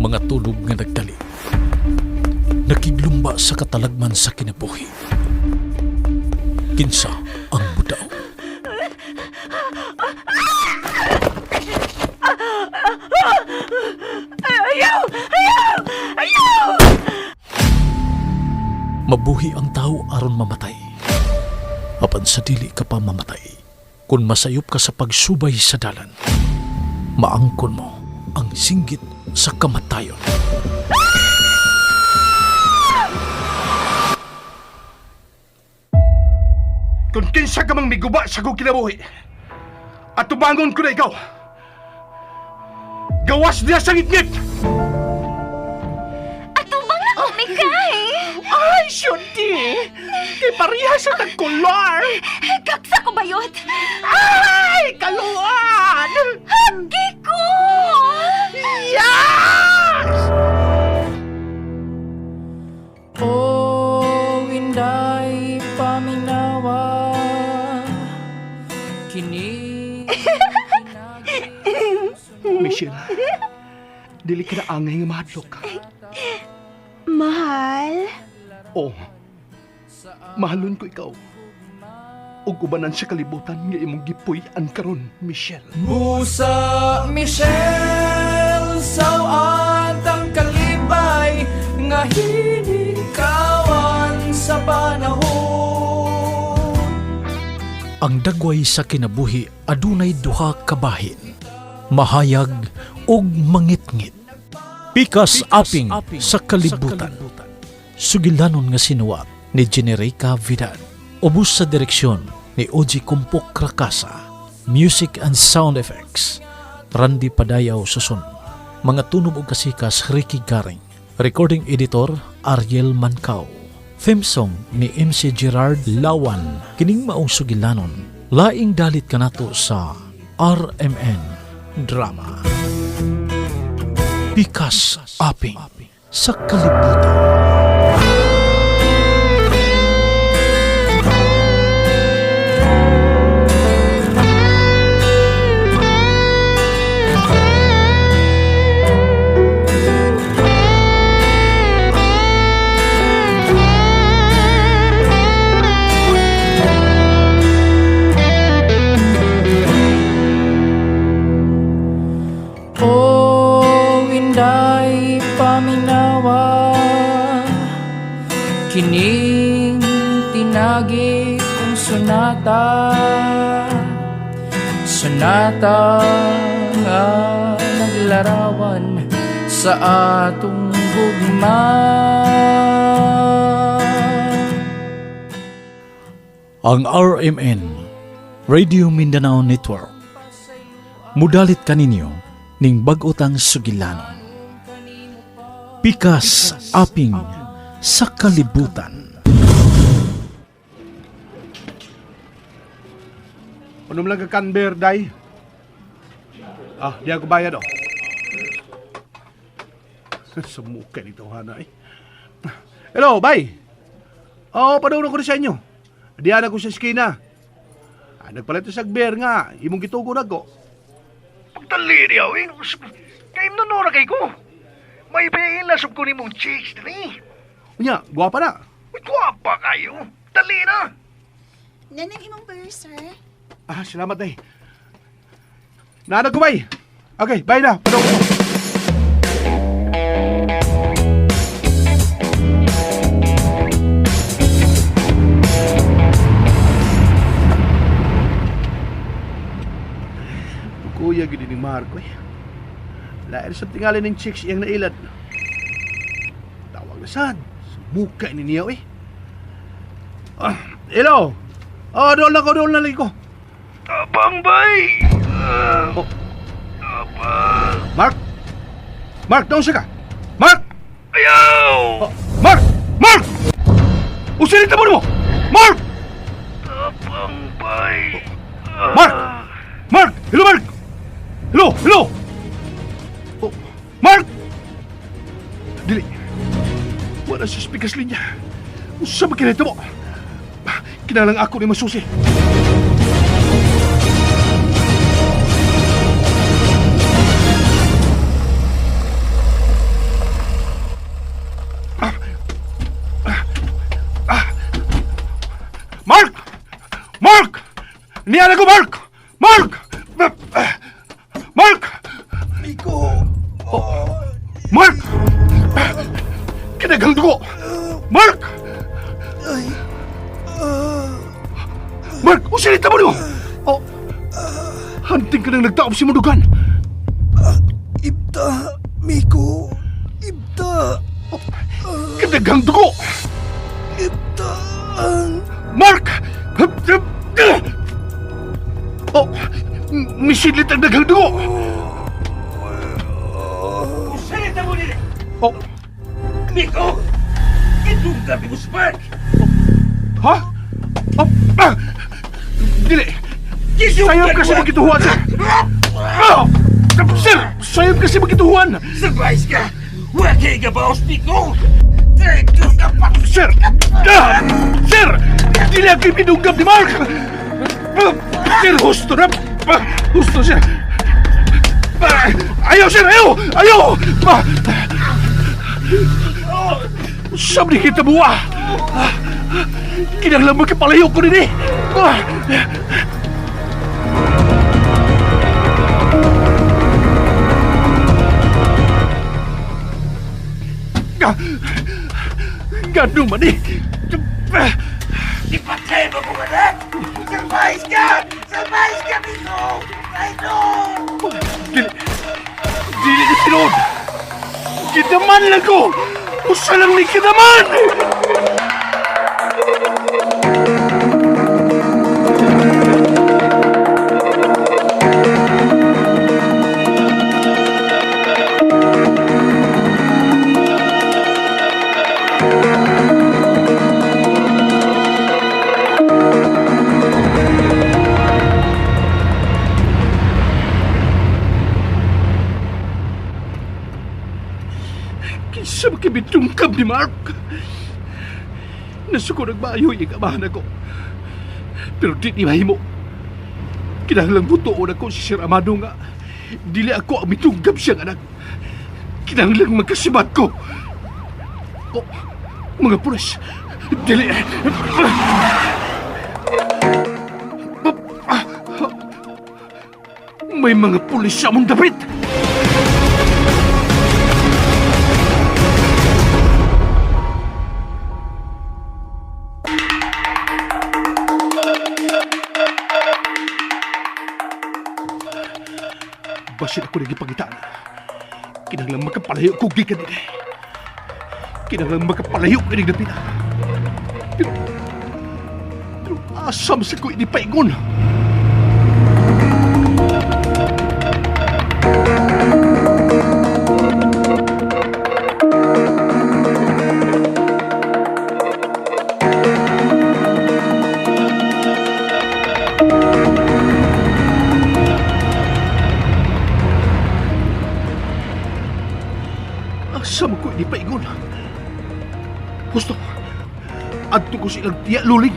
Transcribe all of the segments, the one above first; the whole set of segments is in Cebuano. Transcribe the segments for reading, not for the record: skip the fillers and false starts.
Mga tunog nga nagdali. Nakiglumba sa katalagman sa kinabuhi. Kinsa ang mudaog? Ayaw! Ayaw! Ayaw! Mabuhi ang tao aron mamatay. Apan sa dili ka pa mamatay, kung masayop ka sa pagsubay sa dalan, maangkon mo ang singgit sa kamatayon. Kung kinsa ka mang miguba sa kong kinabuhi, at tubangon ko na ikaw, gawas niya sa ngitngit! Atubang na ko, Mikay! Ay, syunti! Kay pareha sa tagkulor! Kaksa ko bayot! Ay, kaluan! Hagi ko! Yes! Oh, inday paminawa kini. Michelle, dili ka na angay nga mahadlok. Mahal? Oo. Mahalon ko ikaw. Ug ubanan sa kalibutan nga imong gipuy-an karon, Michelle. Busa Michelle, sawat ang kalibay nga hinikawan sa panahon. Ang dagway sa kinabuhi adunay duha ka bahin, mahayag ug mangitngit. Pikas aping sa kalibutan. Sugilanon nga sinuwat ni Generika Vidal. Ubos sa direksyon ni Oji Kumpok Rakasa. Music and sound effects, Randy Padayaw Susun. Mga tunog ug kasikas, Ricky Garing. Recording editor, Ariel Mancao. Theme song ni MC Gerard Lawan. Kining maong sugilanon, laing dalit kanato sa RMN Drama. Pikas aping sa kalibutan. Oh, inday paminawa kining tinagi kong sonata, sonata nga naglarawan sa atong gugma. Ang RMN Radio Mindanao Network mudalit kaninyo ning bag-o tang sugilanon. Pikas aping sa kalibutan. Unom lang ka canber, day. Ah, di ako bayad, oh. Sumuka nito, hana, eh. Hello, bay. Oo, oh, padulong ko na sa inyo. Diyan ako sa eskina. Ah, nagpalit sa beer nga. Imong gitugo na ko. Pagtali niya, eh. Kay nunora kay ko. May pailasok ko ni mong chicks diri. Unya, guwapa na. Uy, gwapa kayo. Dali na. Nanang imong beer, sir. Ah, salamat, day. Naanag ko, bay. Okay, bye na. Padulong ko. Kuya, gini ni Marco, eh. Lain sa tingali ng chicks iyang nailad. Tawag na sad. Sumuka ni niya, eh. Ah, hello. Oh, doon lang ko, doon lang ko. Tabang, bay. Oh. Mark! Mark, doon siya ka! Mark! Ayaw! Oh, Mark! Mark! Usilita mo mo! Mark! Tabang, bay. Mark! Mark! Hello, Mark! Hello! Hello! Oh, Mark! Dili. Wala sa speakers linya. Usa ba kinahito mo? Kinalang ako ni masusi. dugo! Mark! Mark, usinit na mo niyo! Oh, hunting ka nang nagtaob si Mundugan. Ibta, Miko. Ibta. Oh, kadaghang dugo! Ibta. Mark! Oh, misidlit ang daghang dugo! Usinit na mo nila! Oh, Miko! Itong gabi mo si Mark! ha? Oh, ah! Dili! Sayop kasi magkituhuan, sir! Ah! Sir! Sayop kasi magkituhuan! Surprise ka! Huwag kayo gabaos, Miko! Traitor ka pa! Sir! Ah! Sir! Dili ang pinunggap ni Mark! Ah! Sir, husto na! Ah! Husto, sir! Ah! Ayaw, sir! Ayaw! Ayaw! Ah! Sabi kita buwa! Ah! Kinahanglan magkapalayo ko din eh! Ah! Ah! Ganun man eh! Ah! Ipatay mo kong anak! Surprise ka! Surprise ka, Miko! Traitor! Dili! Dili ni tinuod! Kidaman lang ko! Usa lang ni kidaman! Kinsa makibitungkab ni Mark? Nasuko nagmaayo yung amahan ako. Pero di ni mahimo. Kinahanglang butuon ako si Sir Amado nga. Dili ako ang mitunggab siyang anak. Kinahanglang magkasibat ko. Oh, mga pulis. Dili. May mga pulis sa among dapit. Basin ako nagipangita na. Kinahanglang makapalayo ko gikan din. Kinahanglang makapalayo ko ining dapita. Pero, pero asam sa ko ini paingon. Asam ko ini paingon. Gusto, adto ko silang tiya luling.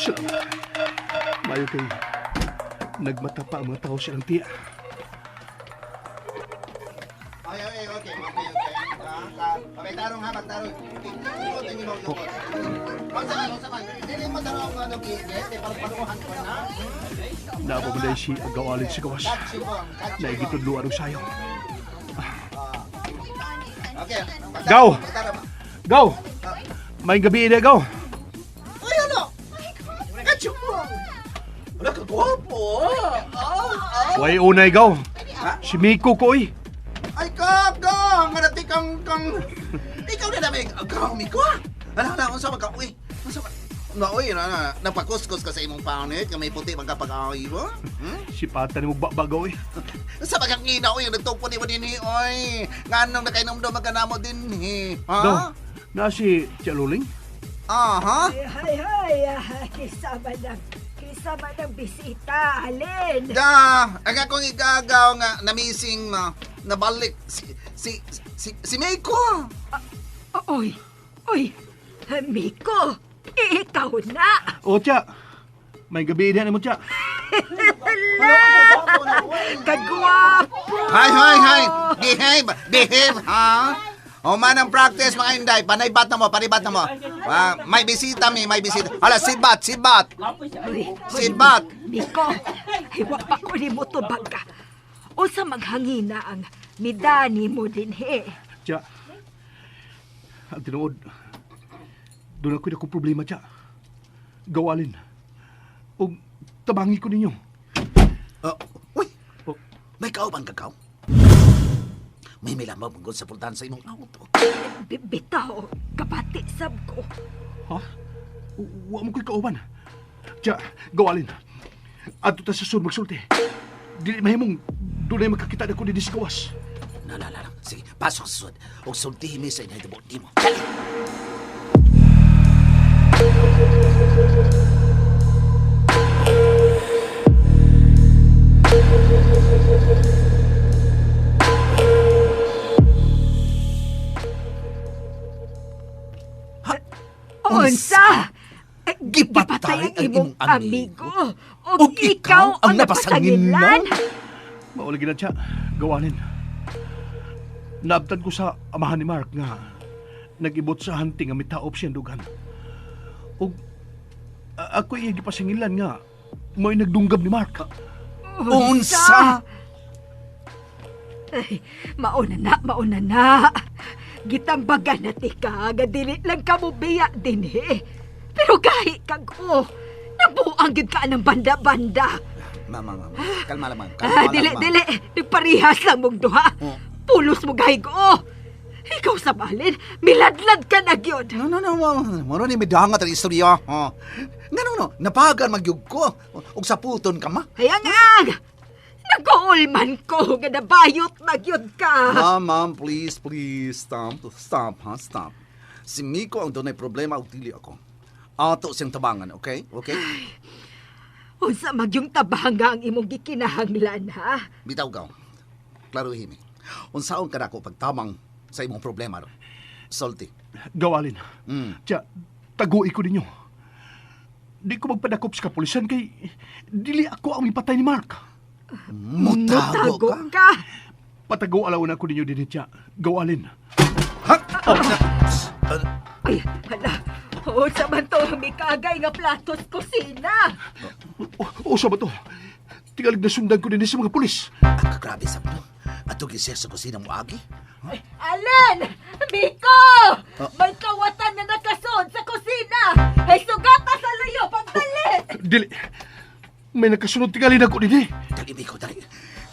Salamat. Mayo kay nagmata pa ang mga tao silang tiya. Okay, okay, okay, okay, okay. Okay, tarong ha, magtarong. Tingin mo, lukot. Unsa man, unsa man. Dili mo tarong ano gigit, kay parang panuhan ko na. Napamalay si Agaw Alin sa gawas. Naigitudluan og sayo. Okay. Gaw! Gaw! May gabi na, Gaw. Uy, ano? Katsumong! Wala ka gwapo. Ah, ah. Way unay, Gaw. Si Miko ko, oy. Ay, kap, gaw! Nga kang, kang... Ikaw na namin, gaw, Miko, ah. Ala, ala, unsa man ka, uy. Unsa man... Na, uy, na, na, napakuskus ka sa imong panit, nga may puti man kapag-ay mo. Hmm? Sipatan ni mo bakbag, oy. Sa bagang ina, uy, nagtupo ni mo din, eh, oy. Nganong nakainom daw magkanamo din, eh. Ha? Gaw, na si Tia Luling? Aha. Hay, hay, hay, kisama ng bisita, Alin. Da, ang akong igagaw nga namising na nabalik si si si si Meiko. Oy, oy, Miko, ikaw na. O, Tya. May gabi diyan mo, Tya. Kagwapo! Hi, hi, hi! Behave! Behave, ha? O man ang practice, mga inday. Panay bat na mo, panay bat na mo. Ah, may bisita mi, may bisita. Hala, sibat, sibat. Uy, Sibat. Miko, hiwa pa ko ni mo tubag ka. Unsa maghangina ang midani mo dinhi. Tya. Ang tinuod, doon ako'y akong problema, Tya. Gawalin. O tabangi ko ninyo. Oh, uy, may kauban ka kaw? May milamang manggod sa pultahan sa imong auto. Bitaw, kapati sab ko. Ha? Wa mo ko'y kauban. Tya, gawalin. Adto ta sa sud magsulti. Dili mahimong dunay makakita na ko dinhi sa gawas. Na, na, na, na. Sige, pasok sa sud. O sultihin mi sa inay di mo. Dali! Unsa? Eh, Gipatay Gipatay ang imong amigo. Ug Ug ikaw ang napasanginlan. Mao lagi na, Tya. Gawalin. Naabtan ko sa amahan ni Mark nga nag-ibot sa hunting nga mitaop siyang dugan. Ug ako iya gipasingilan nga mo'y nagdunggab ni Mark. Unsa? Ay, mauna na, mauna na. Gitambagan na tika, nga dili lang ka mo biya dinhi. Pero gahi kag o, nabuang gyud ka ng banda-banda. Mama, mama. Kalma lang, ma'am. Kalma Ah, lang, dili, ma'am. dili. Nagparihas lang mong duha. Oh. Pulos mo gahi ko. oh. Ikaw sa balin, miladlad ka na gyud. No, no, no, ma'am. Moro ni midangat ang istorya. Oh. Nga no, no. Napagan magyug ko. Ug saputon ka, ma. Ay, ang ang! Nag-uulman ko, nga nabayot na gyud ka. Ma'am, ma'am, please, please, stop, stop, ha, stop. Si Miko ang dunay problema ug dili ako. Ato siyang tabangan, okay? Okay? Unsa magyong tabanga ang imong gikinahanglan, ha? Bitaw gaw. Klaro himi. Unsaon ka nako pagtamang sa imong problema ro? Solti. Gawalin. Mm. Tya, tagui ko ninyo. Di ko magpadakop sa kapulisan kay dili ako ang ipatay ni Mark. Mutago Mutago ka. ka. Patago alaw na ko ninyo dinhi, Tya. Gawalin. Ha? Oh, Ay, hala. Unsa man to ang mikagay nga platos kusina? O, usa ba to? Tingalig na sundan ko dinhi sa mga pulis. Ang kagrabe sa mo. Ato gisir sa kusina mo agi. Alen! Miko! May kawatan na nakasod sa kusina! Ay, sugata sa luyo pagdalit! Dili. May nakasunod tingali na ko dinhi. Dali, Miko, dali.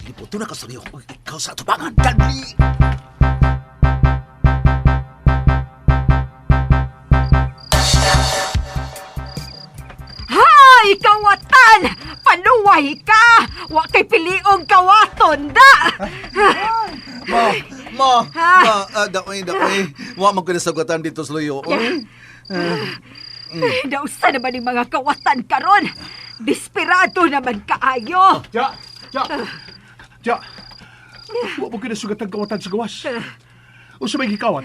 Liputo na ka sa liyo. Ikaw sa atubangan. Dali! Hay, kawatan! Paluway ka! Wa kay piliong kawaton, da! Ma, ma, Ha? ma, daoy, daoy. Wa man ko nasugatan dito sa luyo. Oy. Ay, Nausa naman yung mga kawatan karon. Desperado naman kaayo. Tya! Tya! Tya! Wa mo kinasugat ang kawatan sa gawas. Unsa may gikawat?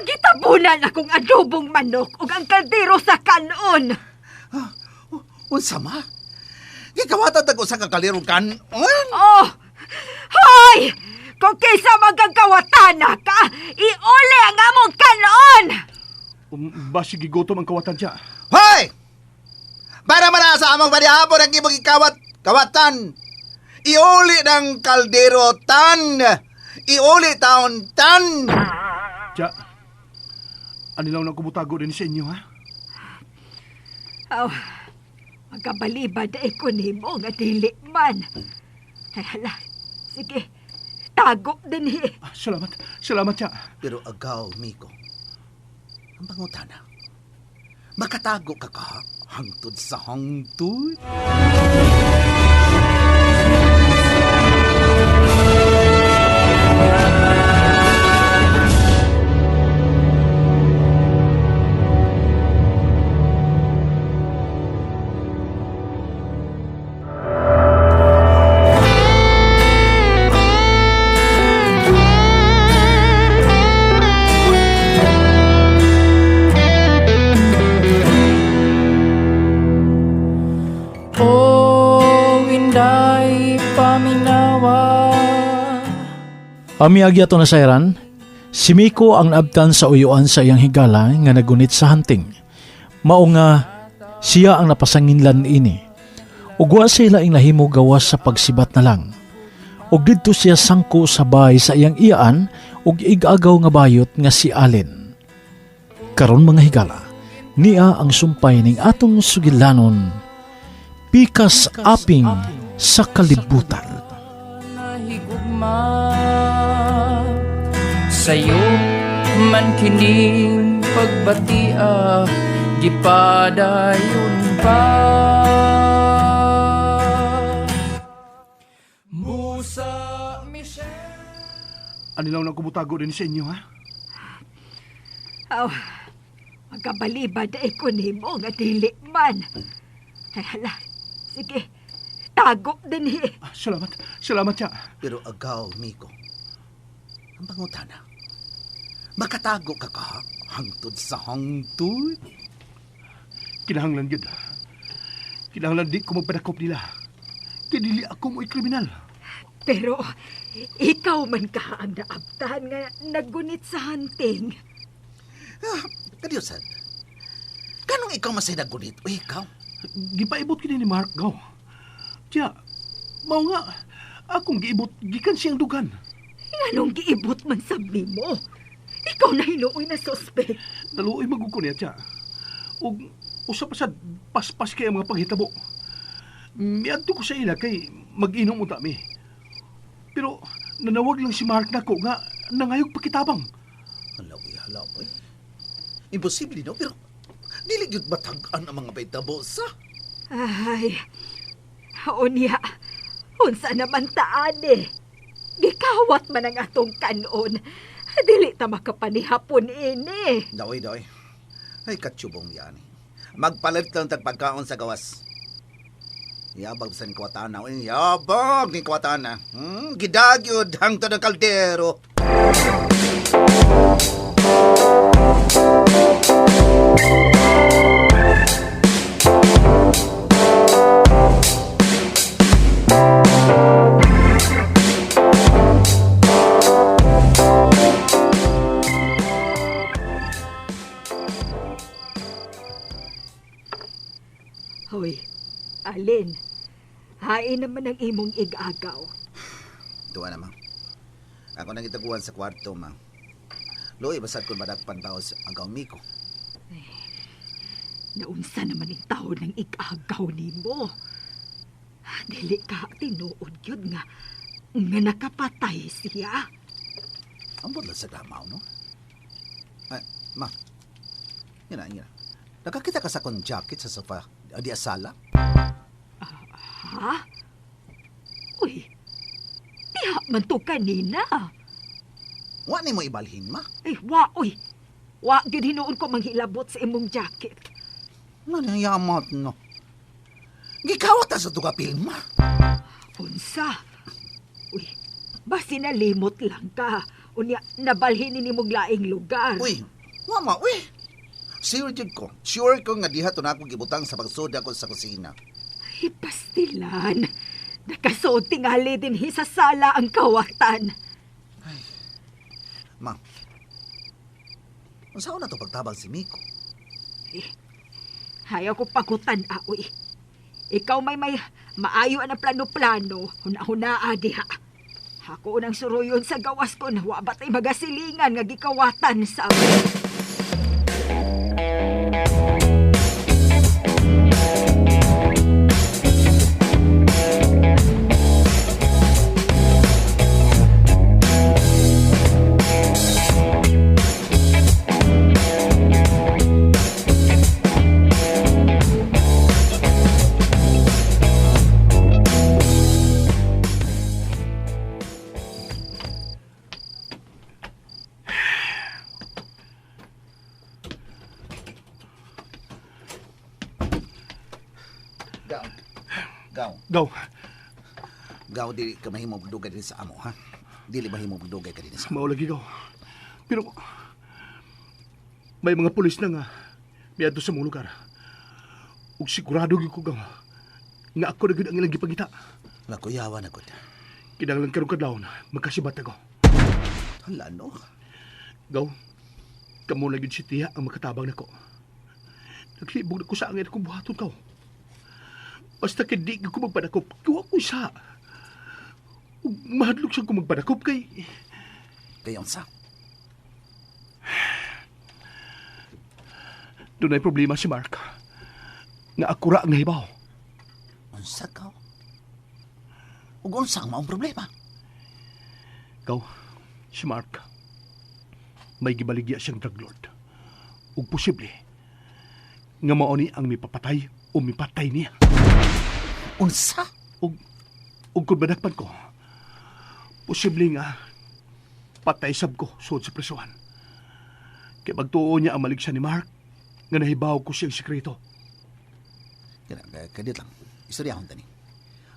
Gitabunan akong adobong manok ug ang kaldero sa kanon. Unsa ma? Gikawatan tag usa ka kalirong kanon. Oh! Hoy! Kung kaysa magagkawatan na ka, iuli ang among kanon! Basig gigutom ang kawatan, Tya. Hoy! Para man sa among barihapon ang imong gikawat kawatan. Iuli ng kaldero tan. Iuli taon tan. Tya, anilaw na kumutago din sa inyo, ha? Aw, magkabalibad ay ko nimo nga dili man. Ay hala, sige, tago din eh. Ah, salamat. Salamat, Tya. Pero agaw, Miko, ang pangutana, makatago ka ka hangtod sa hangtod? Pamiagi ato na sayran, si Miko ang naabtan sa uyuan sa iyang higala nga nagunit sa hunting. Mao nga siya ang napasanginlan ini. Ug wa siya laing nahimo gawas sa pagsibat na lang. Ug didto siya sangko sa bahay sa iyang iyaan ug igagaw nga bayot nga si Allen. Karon mga higala, niya ang sumpay ning atong sugilanon, pikas aping sa kalibutan. Nahigugma sa'yo man kining pagbatia, gipadayon pa. Musa Michelle. Anilaw na kumutago din sa inyo, ha? Aw, magkabalibad ay ko nimo nga dili man. Ay hala, sige, tago din eh. Ah, salamat, salamat siya. Pero agaw, Miko, ang pangutana, makatago ka ka hangtod sa hangtod? Kinahanglan gyud. Kinahanglan di ko magpadakop nila. Kay dili ako mo'y kriminal. Pero ikaw man ka ang naabtan nga naggunit sa hunting. Ah, kadiyusan, kanong ikaw masay naggunit? O ikaw? Gipaibot kini ni Mark, gaw. Tiya, mao nga, akong giibot gikan siyang dugan. Nganong giibot man sabi mo? Ikaw na hinuoy na suspect. Naluoy maguko niya, tiya. Ug usa pa sad paspas kay ang mga panghitabo. Miadto ko sa ila kay mag-inom unta mi. Pero nanawag lang si Mark nako nga nangayog pakitabang. Halaw, halaw, eh. Imposible, no? Pero dili gyud matag-an ang mga baitabo sa. Ay, unya, unsa naman taan eh. Gikawat man ang atong kanon. Dili ta makapanihapon ini. Daoy, daoy. Ay, katsubong yan. Magpalit lang tagpagkaon sa gawas. Yabag sa ni Kwatana. Yabag ni Kwatana. Gidagyod hangtod ang kaldero. Hoy, Alin, hain naman ang imong igagaw. Tuwa na, ma. Ako nang itaguan sa kwarto, ma. Luoy, basad kong madakpan tao sa agaw miko. Ay, naunsa naman ang tao ng igagaw nimo. Dili ka tinuod yun nga nakapatay siya. Ambot lang sa damaw, no? Ay, ma. Yan na, yan na. Nakakita ka sa akong jacket sa sofa, di asala? Ha? Uy, diha man to kanina. Wa ni mo ibalhin, ma? Ay, wa, uy. Wa, gyud hinuon ko manghilabot sa imong jacket. Ano yamat, no? Gikawat ta sa tuga pilma. Unsa? Uy, basi nalimot lang ka. Unya, nabalhin ni nimong laing lugar. Uy, wa ma, uy. Sure jud ko. Sure ko nga diha to na ako gibutang sa pagsuda ko sa kusina. Ay, pastilan. Nakasuod tingali din hi sa sala ang kawatan. Ay, ma. Unsa na to pagtabang si Miko? Eh, hayaw ko pagutan, aoy. Ikaw may maayo ang plano-plano. Huna-hunaa diha. Hako nang suruyon sa gawas ko na wa batay magasilingan nga gikawatan sa amin. Gaw. Gaw. Gaw, dili ka mahimong dugay din sa amo, ha? Dili mahimong dugay ka din sa amo. Mao lagi, Gaw. Pero may mga pulis na nga miadto sa mong lugar. Ug sigurado gyud ko, Gaw, nga ako na gyud ang ilang gipangita. Nakuyawa na gud. Kinahanglan karong kadlawon magkasibat ako. Hala, no? Gaw, kamo na gyud si Tia ang makatabang nako. Naglibog na ko sa angin akong buhaton kaw. Basta kay di ko magpadakop, kuha ko isa. Ug mahadlok siya ko magpadakop kay... Kay unsa? Dunay problema si Mark. Nga ako ra ang nahibaw. Unsa ka? Ug unsa ang maong problema? Ikaw, si Mark, may gibaligya siyang drug lord. Ug posible, nga mao ni ang mipapatay o mipatay niya. Unsa? Ug kung madakpan ko, posible nga patay sab ko suod sa presohan. Kay magtuo niya ang maligsa ni Mark, nga nahibaw ko siyang sikreto. Kaya, kadit lang. Istorya akong tani.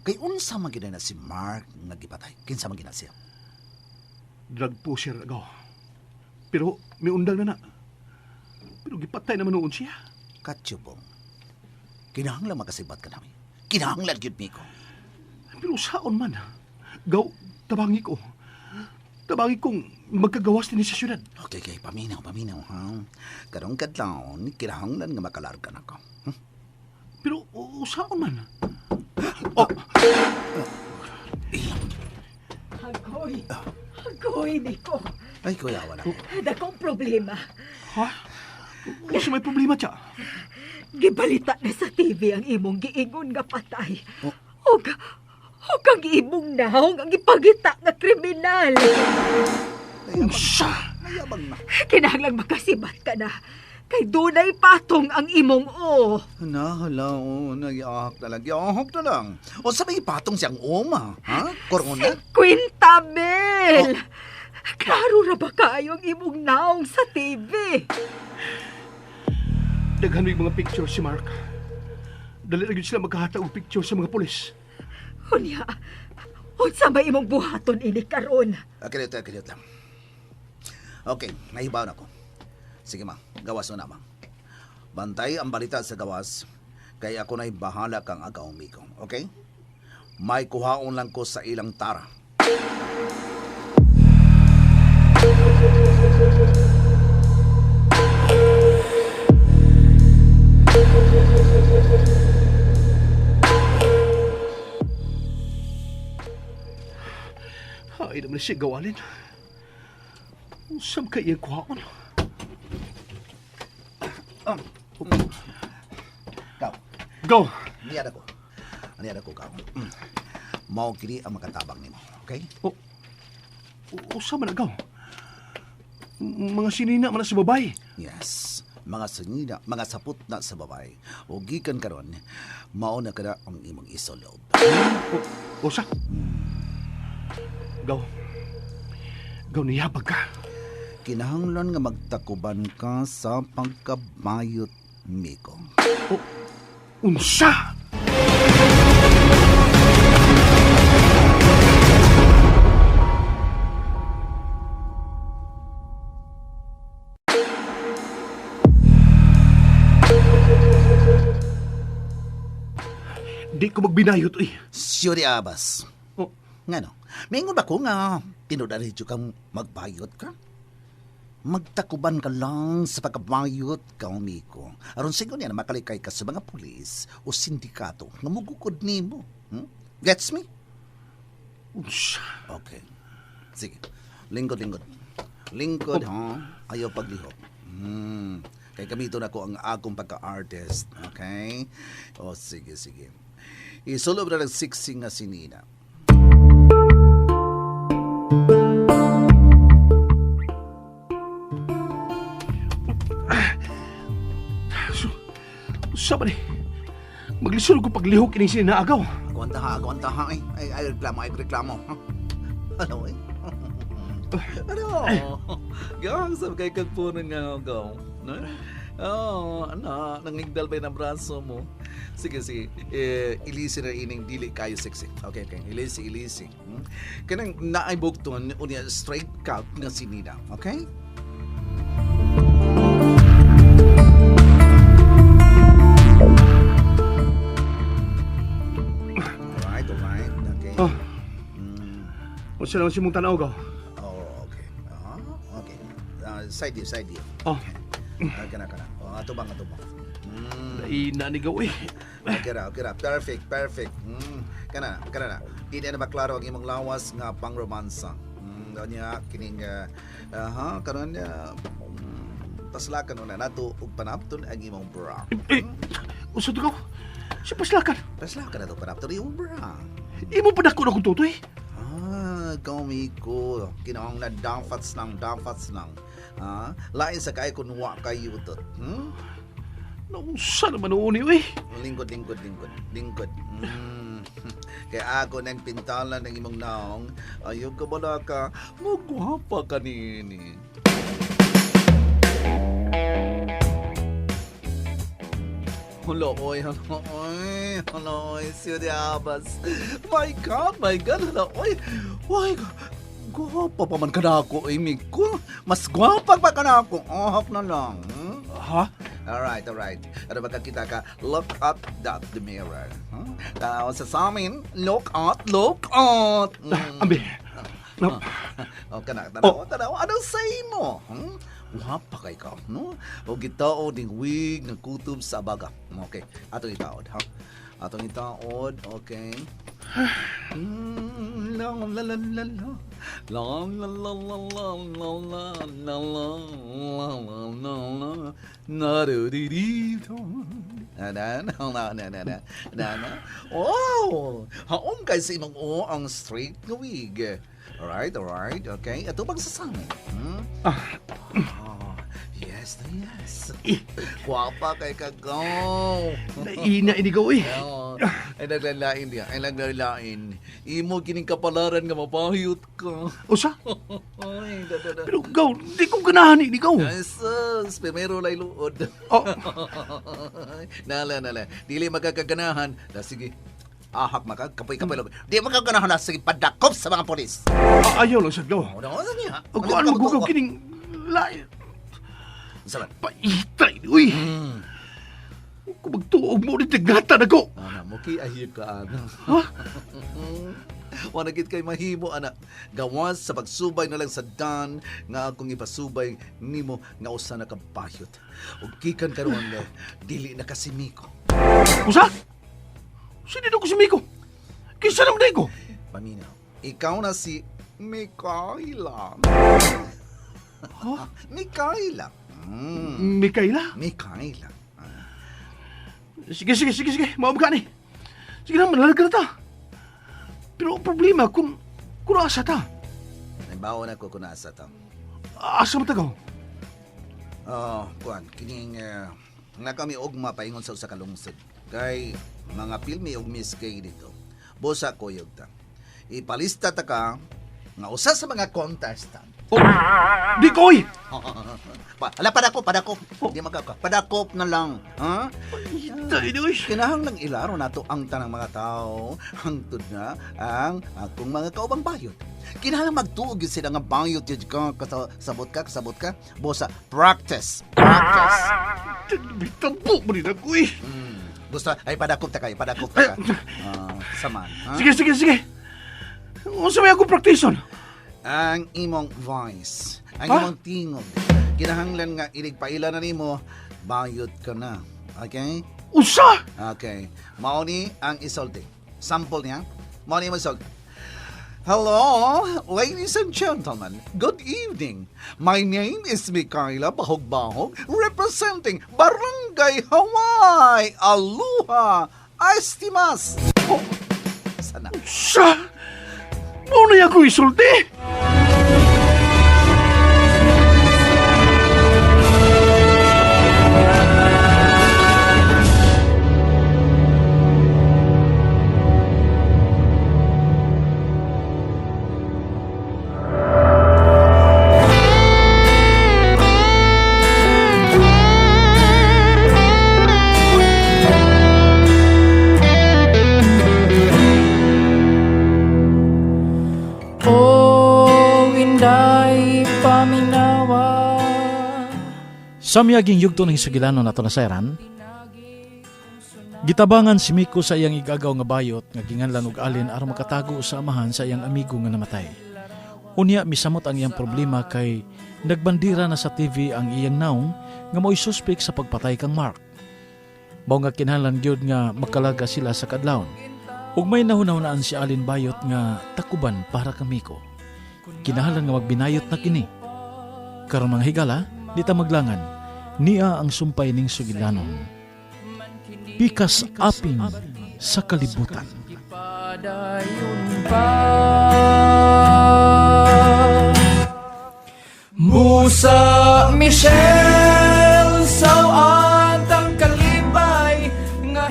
Kay unsa man gid na si Mark nga gipatay? Kinsa man gid na siya? Drug pusher agaw. Pero miundang na na. Pero gipatay naman noon siya. Katsubong. Kinahanglan makasibat ka nami. Kinahanglan gyud miko. Pero saon man. Gaw, tabangi ko. Tabangi kong magkagawas din sa syudad. Okay, okay. Paminaw, paminaw, ha? Karong kadlawon, kinahanglan nga makalarga na ko. Pero saon man. Oh, Agoy! Agoy, Nico! Ay, kuya, wala. Dakong problema. Ha? Kasi may problema siya. Gibalita na sa TV ang imong giingon nga patay. Og, og ang imong naong ang ipagita nga kriminal. Unsa? Mayabang na. Kinahanglang makasibat ka na. Kay dunay patong ang imong o. Hala, hala, oh, nagyahak na lang. Yahak na lang. O sa may patong siyang oma, ha? Corona? Kwinta mil! Klaro ra ba kayo ang imong naong sa TV? Daghan may mga picture si Mark. Dali na gyud sila magkahatag og picture sa mga pulis. Unya, unsa may imong buhaton ini karon? Okay, dito, okay, dito lang. Okay, nahibaw na ko. Sige ma, gawas na ma. Bantay ang balita sa gawas, kay ako na'y bahala kang agaw miko, okay? May kuhaon lang ko sa ilang tara. Ay, naman siya gawalin. Usam kay iyang kuhaon. Kaw, Go! niyad ako. Niyad ako, kaw. Mao kini ang makatabang nimo, okay? O, usa man agaw. Mga sinina man na sa babae. Yes. Mga sinina, mga sapot na sa babay. O gikan karon, mao na kada ang imong isolob. O, usa. Gaw. Gaw, niyabag ka. Kinahanglan nga magtakuban ka sa pagkabayot, Miko. O, unsa! Di ko magbinayot, eh. Sure, Abbas. O, Nga no, mingon ba ko nga tinudaridyo kang magbayot ka? Magtakuban ka lang sa pagkabayot ka, Miko. Aron sigo niya na makalikay ka sa mga pulis o sindikato nga mugukod nimo. Gets me? unsa? Okay. Sige. Lingkod, lingkod. Lingkod, ha? Ayaw paglihok. Kay gamito na ko ang akong pagka-artist. Okay? O, sige, sige. Isulob na ng siksi nga sinina. So, unsa ba ni? Maglisod ko paglihok ini sinaagaw. Aguanta ha, aguanta ha. Ay, ay, ay, reklamo, ay, reklamo. Ha? Ano, eh? Ano? Gang, sabi kay kagpunan nga, gaw. No? Oh, ano, nangigdal ba yung braso mo? Sige, sige. Eh, ilisi na ining dili kayo sexy. Okay, okay. Ilisi, ilisi. Kanang naay bugton, unya straight cut nga sinina. Okay? Alright, alright. Okay. Oh. Unsa naman si mong tanaw, gaw? Oh, okay. Side view, side view. Oh. Ah, kana, kana. Oh, atubang, atubang. Naina ni gaw eh. Okay ra, okay ra. Perfect, perfect. Kana, kana na. Di na maklaro ang imong lawas nga pangromansa. Kanya kining aha, karon niya paslakan una nato og panapton ang imong bra. Eh, usa to gaw. Siya paslakan. Paslakan nato panapton imong bra. Imo pa dako na kong tutoy. Ah, komiko. Kinaong na dafats lang, dafats lang. Ah, lain sa kay kun wa kayo to. Nausa naman noon eh. Lingkod, lingkod, lingkod. Lingkod. Kaya ako nang pintalan ng imong naong. Ayaw ka bala ka. Magwapa ka nini. Hello, oy, hello, oy, hello, oy, Sir Abbas. My God, hello, oy. Oy, gwapa pa man ka na ako, oy, Miko. Mas gwapa pa ka na ako. Ohap na lang. Ha? Alright, alright. Ano makakita ka? Look at that the mirror. Huh? Tao sa amin, look at, look at. Ambi. No. Oh, kana, tanaw, tanaw. Anong say mo? Wapa kay ka, no? O gitao ding wig ng kutob sa baga. Okay, atong itaod, ha? Atong itaod, okay. La la la la la. La la la la la la la la la la la la na do di di do. Na na na na na na na na. Oh, haom kay sa imong o ang straight nga wig. Alright, alright, okay. Ato bang sasamin? Oh, yes na yes. Gwapa kay kagaw. Naina inigaw eh. Oo. Ay naglalain niya, ay naglalain. Imo kining kapalaran nga mapahiyot ka. Usa? Ay, da, da, da. Pero gaw, di ko ganahan inigaw. Jesus, primero lay luod. Oh. Nala, nala. Dili magkakaganahan. Da, sige. Ahak maka, kapoy-kapoy lang. Di magkaganahan na, sige, padakop sa mga polis. Ayaw lang sa gaw. Ano, ano niya? Ug kuan magugaw kining lain. Saban. Paita ini, uy. Kung magtuog mo ni tigata na ko. Ana, mo ki ahiyo ka, ana. Ha? Wala gid kay mahimo, ana. Gawas sa pagsubay na lang sa dan nga akong ipasubay nimo nga usa na ka bayot. Ug gikan karon dili na ka si Miko. Usa? Sino ko si Miko? Kinsa naman ko? Paminaw, ikaw na si Mikaela. Huh? Mikaela. Mikaela? Mikaela. Sige, sige, sige, sige. Maam ka ni. Sige na, manalag ka na ta. Pero ang problema, kung asa ta. Nagbaon ako kung asa ta. Asa mo tagaw? Oh, kuan, kining nga kami ugma paingon sa usa ka lungsod. Kay mga filmi og Miss K dito. Busa kuyog ta. Ipalista ta ka nga usa sa mga contestant. Oh, di ko oy. Ala, padakop, padakop. Di magka padakop na lang. Ha? Kinahanglang ilaro nato ang tanang mga tao. Hangtod na ang akong mga kaubang bayot. Kinahanglang magtuog yun sila nga bayot yun ka. Kasabot ka, kasabot ka. Bosa, practice, practice. Tampo mo rin ako eh. Gusto, ay padakop ta kayo, padakop ta ka. Saman. Ha? Sige, sige, sige. Unsa may akong praktison? Ang imong voice, ang Ha? imong tingog. Kinahanglan nga iligpaila na nimo, bayot ka na. Okay? Usa! Okay. Mao ni ang isulti. Sample niya. Mao ni isulti. Hello, ladies and gentlemen. Good evening. My name is Mikaela Bahogbahog, representing Barangay Hawaii, Aloha, Estimas. Oh, sana. Usa! Mao na ako isulti! Oh, inday paminawa. Sa miyaging yugto ng hisugilano nato nasayran, gitabangan si Miko sa iyang igagaw nga bayot nga ginganlan og alin aron makatago sa amahan sa iyang amigo nga namatay. Unya misamot ang iyang problema kay nagbandira na sa TV ang iyang naong nga mo'y suspek sa pagpatay kang Mark. Mao nga kinahanglan gyud nga makalaga sila sa kadlawon. Ug may nahunahunaan si Alin Bayot nga takuban para kang Miko. Kinahanglan nga magbinayot na kini. Karon mga higala, di ta maglangan, niya ang sumpay ning sugilanon. Pikas aping sa kalibutan. Padayon pa. Busa Michelle Sawat ang kalibay nga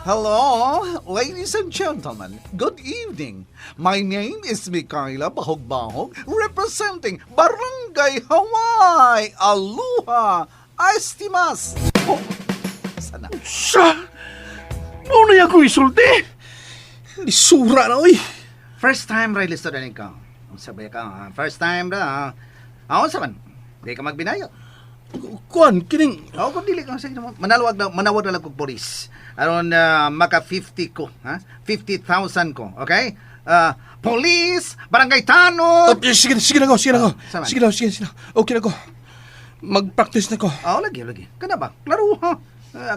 Hello, ladies and gentlemen. Good evening. My name is Mikaela Bahogbahog, representing Barangay Hawaii, Aloha, Estimas. Oh, sana. Sa! Mao na ako isulti! Lisura na, oy! First time, Ray Listo na ka. Ang sabay ka, ha? First time ra. Ha? Ako sa man, di ka magbinayot. Kuan, kining... Ako kung dili ka, sige mo. Manalawag na, manawag na lang kog polis. Aron maka 50 ko, ha? 50,000 ko, okay? Police, Barangay Tanod. Oh, sige, sige na ko, sige na ko. Sama. Sige na, sige, sige na. Okay na ko. Mag-practice na ko. Oo, lagi, lagi. Kana ba? Klaro, ha?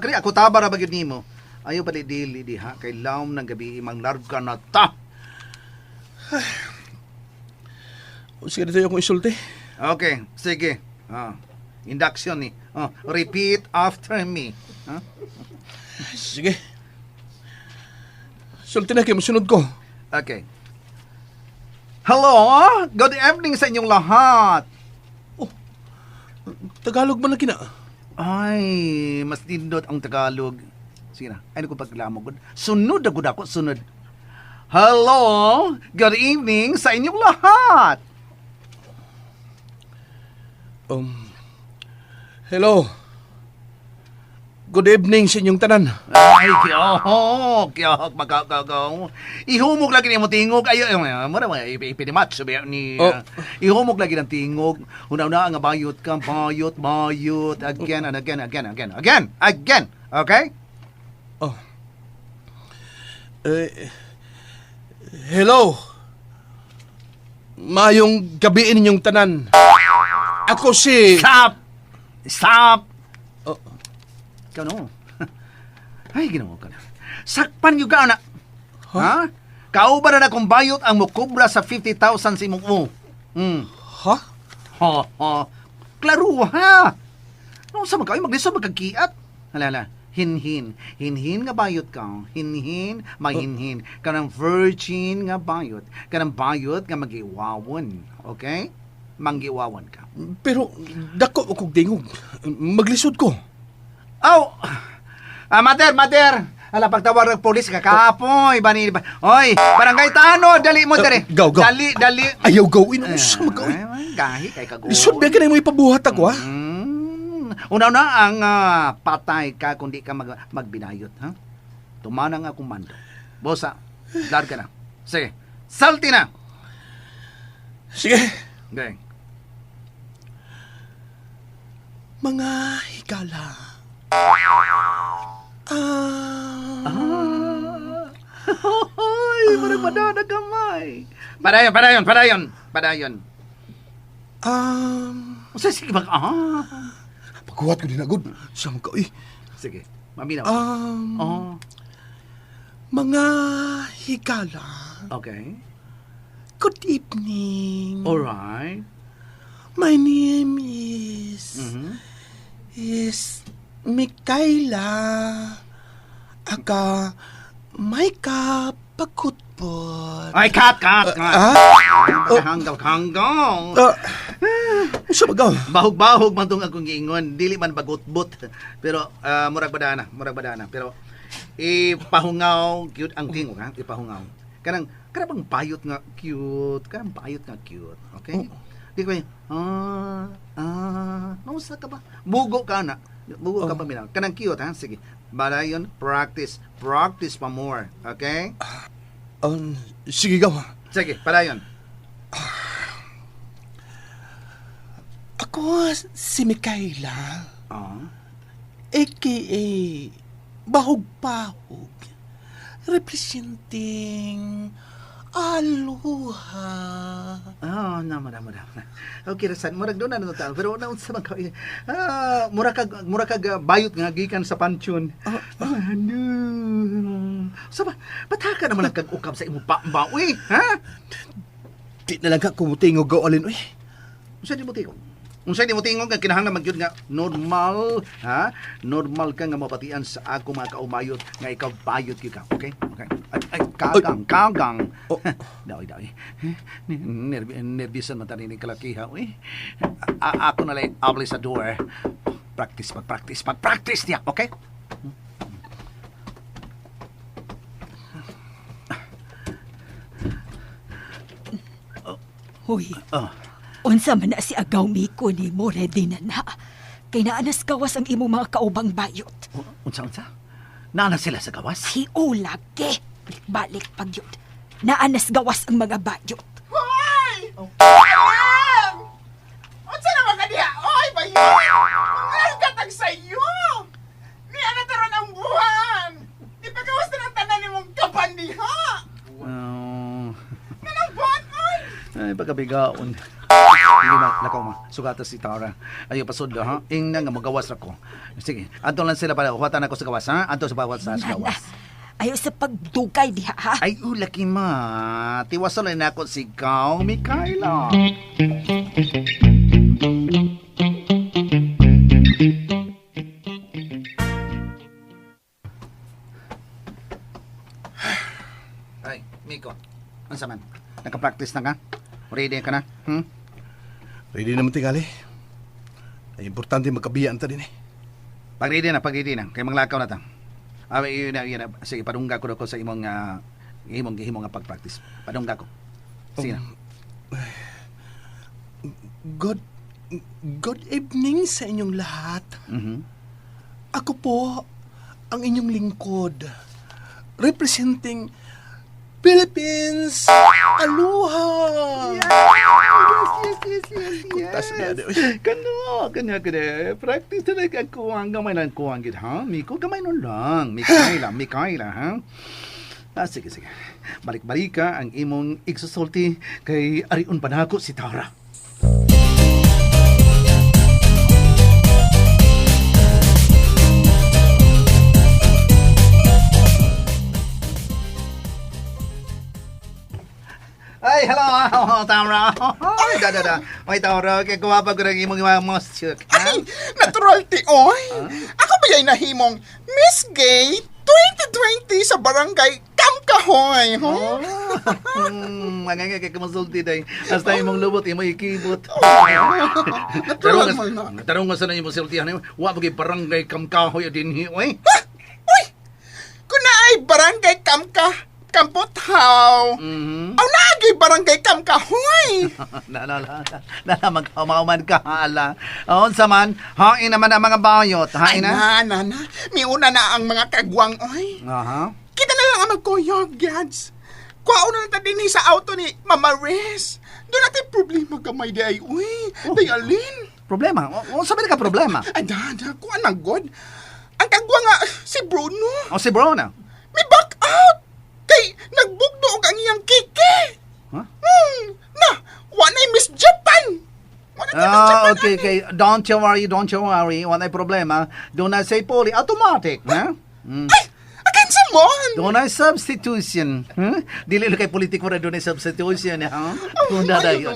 Kani ako taba ra ba gyud nimo? Ayaw pa di dili diha kay lawom ng gabi imang larga na ta. Sige na tayo akong isulti. Okay, sige. Induction ni. Oh, repeat after me. Ha? Sige. Sulti na kayo, musunod ko. Okay. Hello, good evening sa inyong lahat. Tagalog man na kina. Ay, mas nindot ang Tagalog. Sige na, ay ko paglamog. Sunod agud ako, sunod. Hello, good evening sa inyong lahat. Hello. Good evening sa inyong tanan. Ay, kiyok, kiyok, magkakagaw. Ihumog lagi ni mo tingog. Ay, ay, ay, mura mo, ipinimatch ni, Oh. ihumog lagi ng tingog. Una-una, ang bayot ka, bayot, bayot. Again, and again, again, again, again, again. Okay? Oh. Eh, hello. Mayong gabi ninyong tanan. Ako si... Stop! Stop! Oh. Ikaw no. Ay, ginawa ka na. Sakpan yung ka na. Ha? Kauban na akong bayot ang mukubra sa 50,000 sa imong u. Ha? Ha, ha. Klaro, ha? No, sa magkayo, maglisod, magkagiat. Hala, hala. Hinhin. Hinhin nga bayot ka. Hinhin, mahinhin. Kanang virgin nga bayot. Kanang bayot nga magiwawon. Okay? Manggiwawan ka. Pero dako akong dingog. Maglisod ko. Aw! Ah, mater, mater! Ala, pagtawag ng polis, kakapoy. Bani, ba? Oy, barangay Tano, dali mo, dali. Gaw, gaw. Dali, dali. Ayaw gawin. Ano sa magkawin? Ay, gahi kay kago. Lisod ba ka na mo ipabuhat ako, ha? Una na ang patay ka kung di ka magbinayot, ha? Tumana nga akong mando. Bosa, glad ka na. Sige, salty na. Sige. Okay. Mga higala. Ay, parang madana gamay. Padayon, padayon, padayon. Padayon. Usa sige bang ah. Pagkuhat ko din agad. Sa mga eh. Sige, maminaw. Oh, Mga higala. Okay. Good evening. All right. My name is is Mikaela aka Maika Pagkutbot. Ay, cut, cut, cut. Ah? Hanggaw, hanggaw. Usa ba gaw? Bahog-bahog man tong akong giingon, dili man bagutbot. Pero murag badana, murag badana. Pero ipahungaw cute ang tingog ha, ipahungaw. Kanang kanang bang bayot nga cute, kanang bayot nga cute, okay? Di ko nausa ka ba? Mugo ka na. Mugo ka pa minaw. Kanang cute ha, sige. Balayon, practice, practice pa more, okay? Sige gaw. Sige, padayon. Ako si Mikaela, Ah. aka Bahog-Bahog, representing Aloha. Ah, namo namo namo. Okay, rasan murag doon na ta. Pero na unsa man ka mura kag bayot nga gikan sa pansyon. Ano? Sa ba pataka naman ang kag-ukab sa imong pamba, uy, ha? Di na lang ka kumutingog gaw alin, uy. Unsa di mo tingog? Unsa di mo tingog nga kinahanglan man gyud nga normal, ha? Normal ka nga mapatian sa ako mga kaumayot nga ikaw bayot gyud ka, okay? Okay. Ay, ay kagang, kagang. Oh. Daoy, daoy. Nerbisan man tani ni kalakiha, uy. Ako na lang abli sa door. Practice, pag-practice, pag-practice niya, okay? Hoy, Oh. unsa man na si Agaw Miko nimo, ready na na. Kay naanas gawas ang imong mga kaubang bayot. Unsa, unsa? Naana sila sa gawas? Ay, ulagi. Balik-balik pagyot. Naanas gawas ang mga bayot. Hoy! Alam! Unsa naman ka diha? Oy, bayo! Mga katag sa iyo! Niya na taron ang buwan! Di pa kawas na ng tanan nimong kapan diha! Oh. Nanang buwan, oy! Ay, pagkabigaon. Sige ma, lakaw ma. Sugata si Tara. Ayaw pasudlo, ha? Ingna nga magawas ra ko. Sige, adto lang sila para huwatan ako sa gawas, ha? Adto sa bawat sa Nana, gawas. ayaw sa pagdugay diha, ha? Ay, ulaki ma. Tiwasan na ako si Gao Mikaela. Ay, Miko. Unsa man? Naka-practice na ka? Ready ka na? Hmm? Ready naman tingali. Ay, importante magkabiyaan ta din eh. Pag-ready na, pag-ready na. Kay manglakaw na ta. Ah, yun na, yun na. Sige, padungga ko ko sa imong imong gihimo nga pag-practice. Padungga ko. Sige na. Good evening sa inyong lahat. Mhm. Ako po ang inyong lingkod, representing Philippines. Aloha! Yes, yes, yes, yes. Kuntas na yan, uy. Kano, kano, kano. Practice na lang kuwang. Gamay lang kuwang gid, ha? Miko, gamay nun lang. Mikaela, Mikaela, ha? Ah, sige, sige. Balik-balik ka ang imong igsusulti kay ariun pa nako si Tara. Ay, hello, oh, Tara. Ay, da, da, da. Ay, Tara, kay kuwapa ko rin imong mga mosyuk. Ay, natural ti, oy! Ako ba ya'y nahimong Miss Gay 2020 sa barangay Kamkahoy, huh? Mga nga kay kumasulti day. Hasta imong lubot, imong ikibot. Natural man na. Tarong nga sa na imong sultihan. Wa ba kay barangay Kamkahoy din hi, oy. Uy! Kung naay barangay Kamka, Kampothaw. Mhm. Aw naagay barangay Kamkahoy. Na na na na na magkauman ka ala. Unsa man, hain naman ang mga bayot, Ay, hain na. na, na, na. Miuna na ang mga kagwang, oy. Aha. Kita na lang ang magkuyog, Gads. Kuwaon na lang ta dinhi sa auto ni Mama Res. Doon natin problema gamay di ay, uy. Oh. Day alin. Problema? Unsa ba ka problema? Ay, da, da. Kuan man, God. Ang kagwang nga, si Bruno. O si Brona. May back out. Kay, nagbugno og ang iyang kiki. Huh? Na, wanay Miss Japan. Wanay Miss Ah, Japan. okay, okay. Don't you worry, don't you worry. Wala problema. Doon na say poli automatic, ha? Mm. Ay, against mo. Doon ay substitution. Hmm? Dili lang kay politiko na doon ay substitution, ha? Kung dadayon.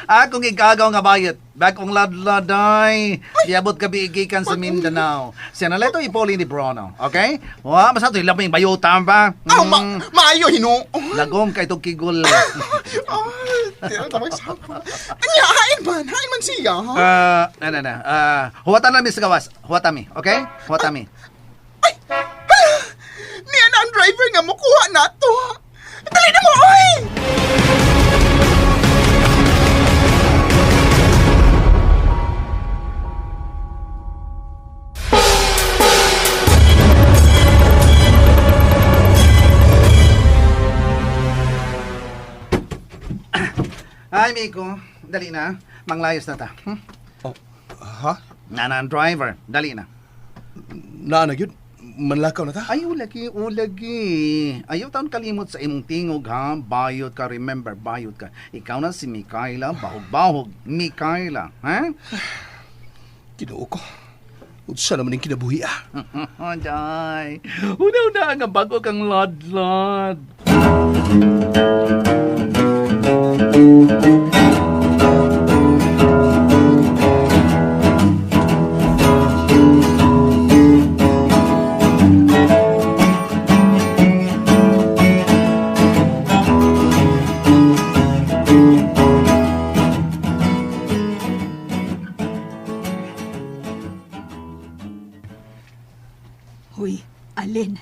Akong igagaw nga bayot. Bagong ladladay. Diabot ka biigikan sa Mindanao. Siya na leto ipoli ni Bruno. Okay? Wa, basta ito ilaping bayutan ba? Aw, maayo hinuon. Lagom kay itong kigul. Ay, di na sapa. Anya, hain man. Hain man siya, ha? Na, na, na. Huwatan lang mi sa gawas. Huwatan mi, okay? Huwatan mi. Ay, hala! Niya na ang driver nga mukuha na to. Dali na mo, oy! Ay, Miko. Dali na. Manglayos na ta. Hmm? Oh, ha? Na na ang driver. Dali na. Naa na gyud. Manlakaw na ta? Ayaw lagi, o lagi. Ayaw taon kalimot sa imong tingog ha. Bayot ka, remember, bayot ka. Ikaw na si Mikaela, bahog-bahog. Mikaela, ha? Ginoo ko. Unsa naman ang kinabuhi ah. Day. Una-una nga bago kang ladlad. Hoy, Alin,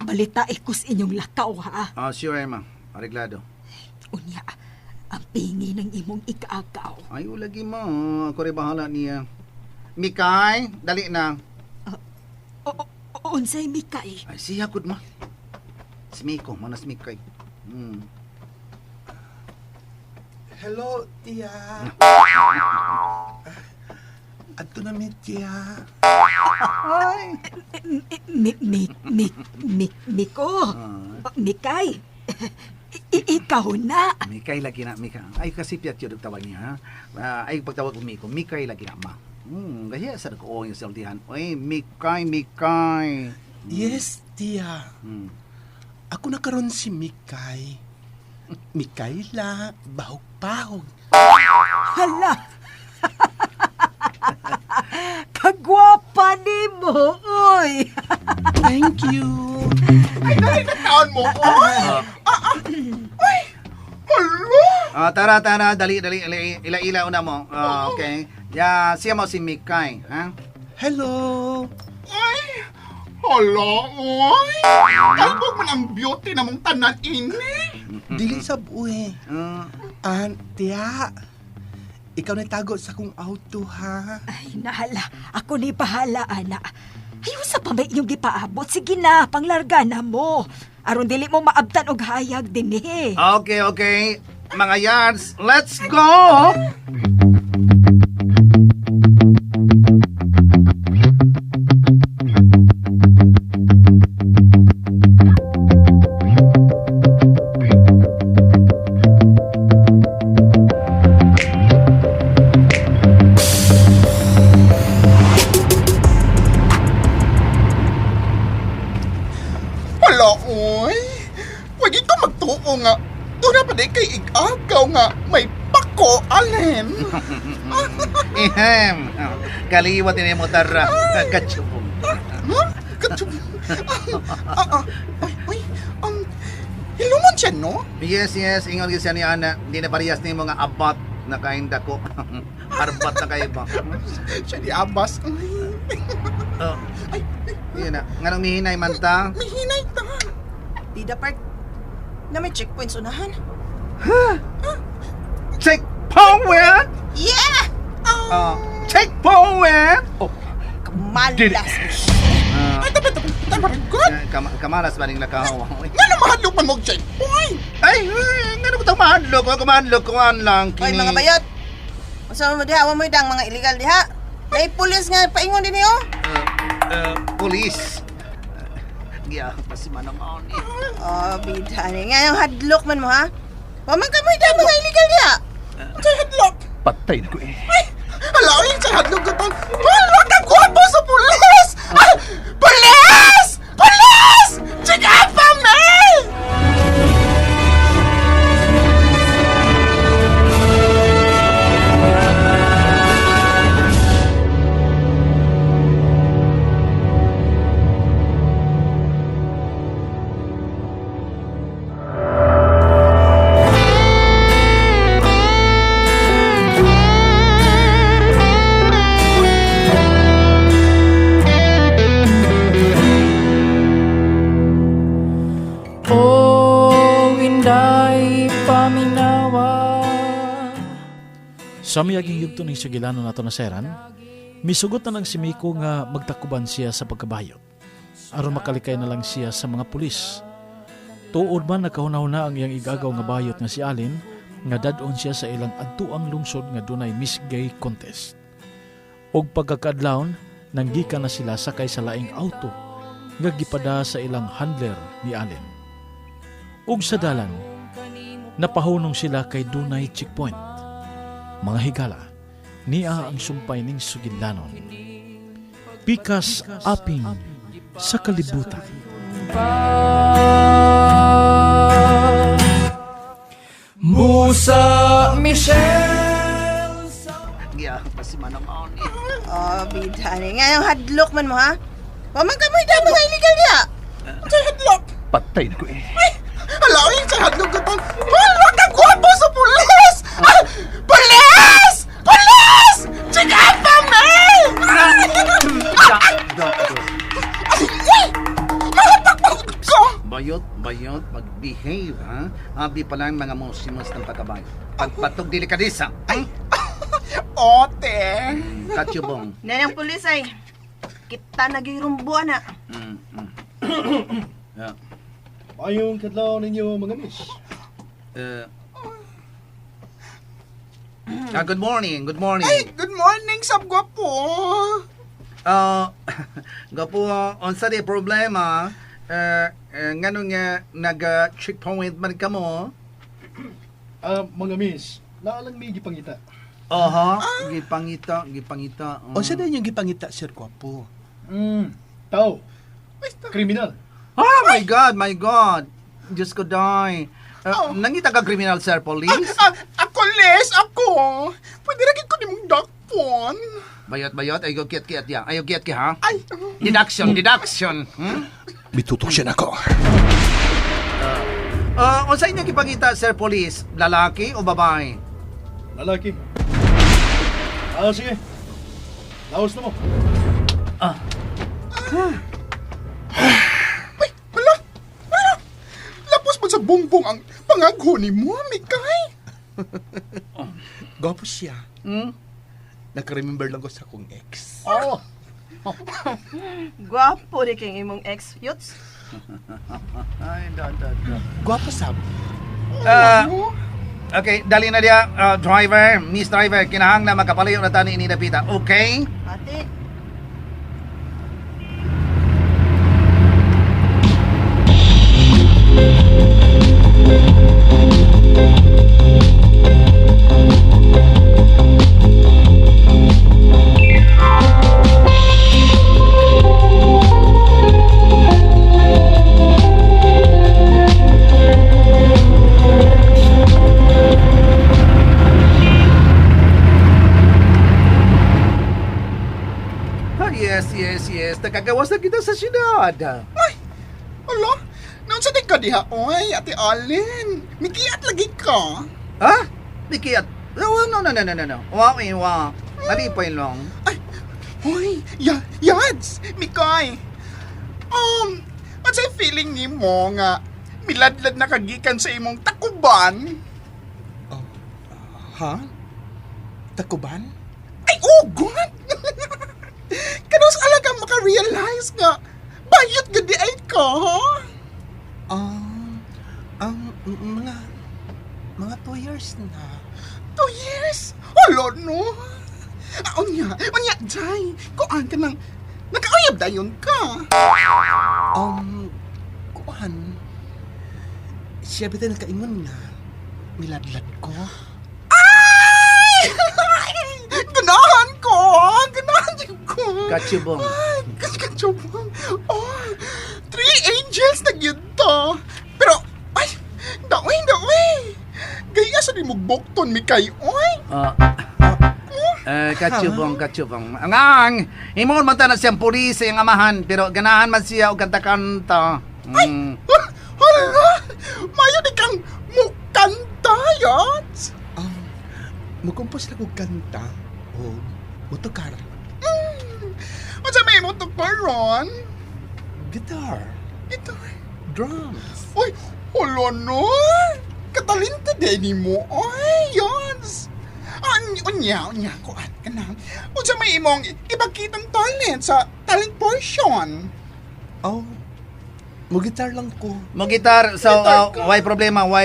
balita ikos inyong lakaw ha. Ah, sure, ma. Areglado. Unya, ang pingi ng imong ikaagaw. Ayaw lagi mo. Ako rin bahala niya. Mikay, dali na. O, o, unsay Mikay? Ay, siya gud ma. Si Miko, mana si Mikay. Hello, tiya. Adto na mi tiya. Ay. Mi, mi, mi, mi, Miko. Mikay. Ikaw na. Mikay lagi na, Mikay. Ay, kasi piyat yun ang tawag niya, ha? Ah, ay, pagtawag ko Miko, Mikay lagi na, ma. Kaya sa nag-oo yung seldihan. Uy, Mikay, Mikay. Yes, tiya. Ako na karon si Mikay. Mikayla, bahog-bahog. Hala. Kagwapa ni mo, oy. Thank you. Ay, dali na taon mo, oy. Ay, hala. Ah, tara, tara, dali, dali, ila, ila, ila una mo. Ah, okay. Ya, siya mo si Mikay, ha? Hello. Ay, hala, oy. Kalbog man ang beauty na mong tanan ini. Dili sa buhi. An, tiya. Ikaw na tago sa kong auto, ha? Ay, nahala. Ako ni bahala, ana. Ayaw sa pa may inyong gipaabot. Sige na, panglarga na mo. Aron dili mo maabtan og hayag dinhi. Okay, okay. Mga yards, let's go! Hala, oy. Wag ito magtuo nga. Doon na pa di kay igagaw nga may pako alin. Ihem. Kaliwat ini mo tara. Katsubong. Huh? Katsubong. Ay, ay, hello man siya, no? Yes, yes. Ingon gyud siya ni Ana. Hindi na parehas ni mga abat na kainda ko. Arbat na kayo ba? Siya di abas. Oh. Ay, yun na. Nganong mihinay man ta? Mihinay ta. Dida Park, na may checkpoints unahan. Huh? Checkpoint! Yeah! Oh, checkpoint! Oh, Kamalas. Ay, tabi, tabi, tabi, good. Kamalas ba ning lakaw? Nga na mahadlok man mo checkpoint! Ay, nga na ko tang mahadlok. Ako mahadlok ko an lang Oy, kini. mga bayot. Unsa mo diha, wa mo dang mga illegal diha. May pulis nga paingon dinhi oh. Pulis. Giya pa si Manong Oni. Oh, bida ni nga yung hadlok man mo ha. Wa man ka mo dang mga illegal diha. Unsay hadlok? Patay na ko eh. Ay, hala, oy, unsay hadlok ko tol. Hala, kagwapo sa pulis! Ah, pulis! Pulis! Check up pa me! Oh, inday paminawa. Sa miyaging yugto ning sugilano nato na seran, misugot na lang si Miko nga magtakuban siya sa pagkabayot. Aron makalikay na lang siya sa mga pulis. Tuod man nakahuna-huna ang iyang igagaw nga bayot nga si Alin, nga dad-on siya sa ilang adtuang lungsod nga dunay Miss Gay Contest. Og pagkakaadlawon, nanggikan na sila sakay sa laing auto nga gipada sa ilang handler ni Allen. Ug sa dalan, napahunong sila kay dunay checkpoint. Mga higala, niya ang sumpay ning sugilanon. Pikas aping sa kalibutan. Busa Michelle. Giya pa si Manang Oni. Oh, bida ni. Nga yung hadlok man mo, ha? Wa man kamoy da mga illegal diha. Sa hadlok! Patay na ko eh. Ay! Hala, ay, sa hadlok ka tol! Hala, ka gwapo sa pulis! Ah! Pulis! Pulis! Check up pa, me! Do, do. Ay, ay! Mahatak ko! Bayot, bayot, mag-behave, ha? Abi pa lang mga musimos ng pagkabay. Pagpatog delikadesa. Ay! Ote! Katsubong. Nanang pulis ay kita nagirumbuan na. Yeah. Mayong kadlaw ninyo mga miss. Good morning, good morning. Ay, good morning, sab gwapo! Gapo, unsa di problema? Nganong nag-checkpoint man ka mo? Mga miss, naalang may gipangita. Oho, gipangita, gipangita. O sa yung gipangita, Sir Gwapo? Tao. Kriminal. Oh my God, my God. Diyos ko, day. Nangita ka kriminal, sir, police? Ah, ako, Les, ako! Pwede ra gid ko nimong dakpon. Bayot, bayot, ayaw kiyat-kiyat ya. Ayaw kiyat-kiyat, ha? Ay! Deduction, deduction. Bitutok siya nako. Unsa inyo gipangita, sir police? Lalaki o babae? Lalaki. Sige. Laos na mo. Ay, hala! Hala! Lapos man sa bongbong ang pangagho ni mo, Mikay! Gwapo siya. Hmm? Naka-remember lang ko sa akong ex. Oh. Gwapo di kay imong ex, Yots. Ay, da, da, da. Gwapo sab. Okay, dali na diya, driver, miss driver, kinahang na makapalayo na tani ini dapita. Okay? Ate. Oh, yes, yes, yes. Nakagawas na kita sa syudad. Ay! Hala! Naunsa di ka diha, oy, Ate Allen? Mikiat lagi ka. Ha? Mikiat? No, no, no, no, no, no. Wow, eh, wow. Malipay lang. Ay! Hoy! Ya, yads! Mikay! Unsay feeling nimo nga miladlad na kagikan sa imong takuban? Oh, ha? Takuban? Ay, ugot! Kanus ala ka maka-realize nga bayot gud di ay ka, ha? Mga 2 years na. 2 years? Hala, no? Unya, unya, Jai, kuan ka nang, nakauyab dayon ka. Kuan, siya bitaw nakaingon nga, miladlad ko. Ay! Ganahan ko! Ganahan ko! Katsubong. Ay, katsubong. Oh, 3 angels na gyud to. Pero, ay, daoy, daoy. Gaya sa di mo bukton, Mikay, oy. Katsubong, katsubong. Ang, imon man ta na siyang pulis sa iyang amahan, pero ganahan man siya og kanta-kanta. Ay, hala! Mayo di kang mukanta, yacht. Mukumpos lang og kanta o motokar. Unsa may motokar ron? Guitar. Guitar. Drums. Uy, hala no! Katalinta din ni mo. Ay, yons! Unya, unya, kuan ka na. Unsa may imong ipakitang talent sa talent portion? Oh, mo gitar lang ko. Mo gitar, so Gitar ka. why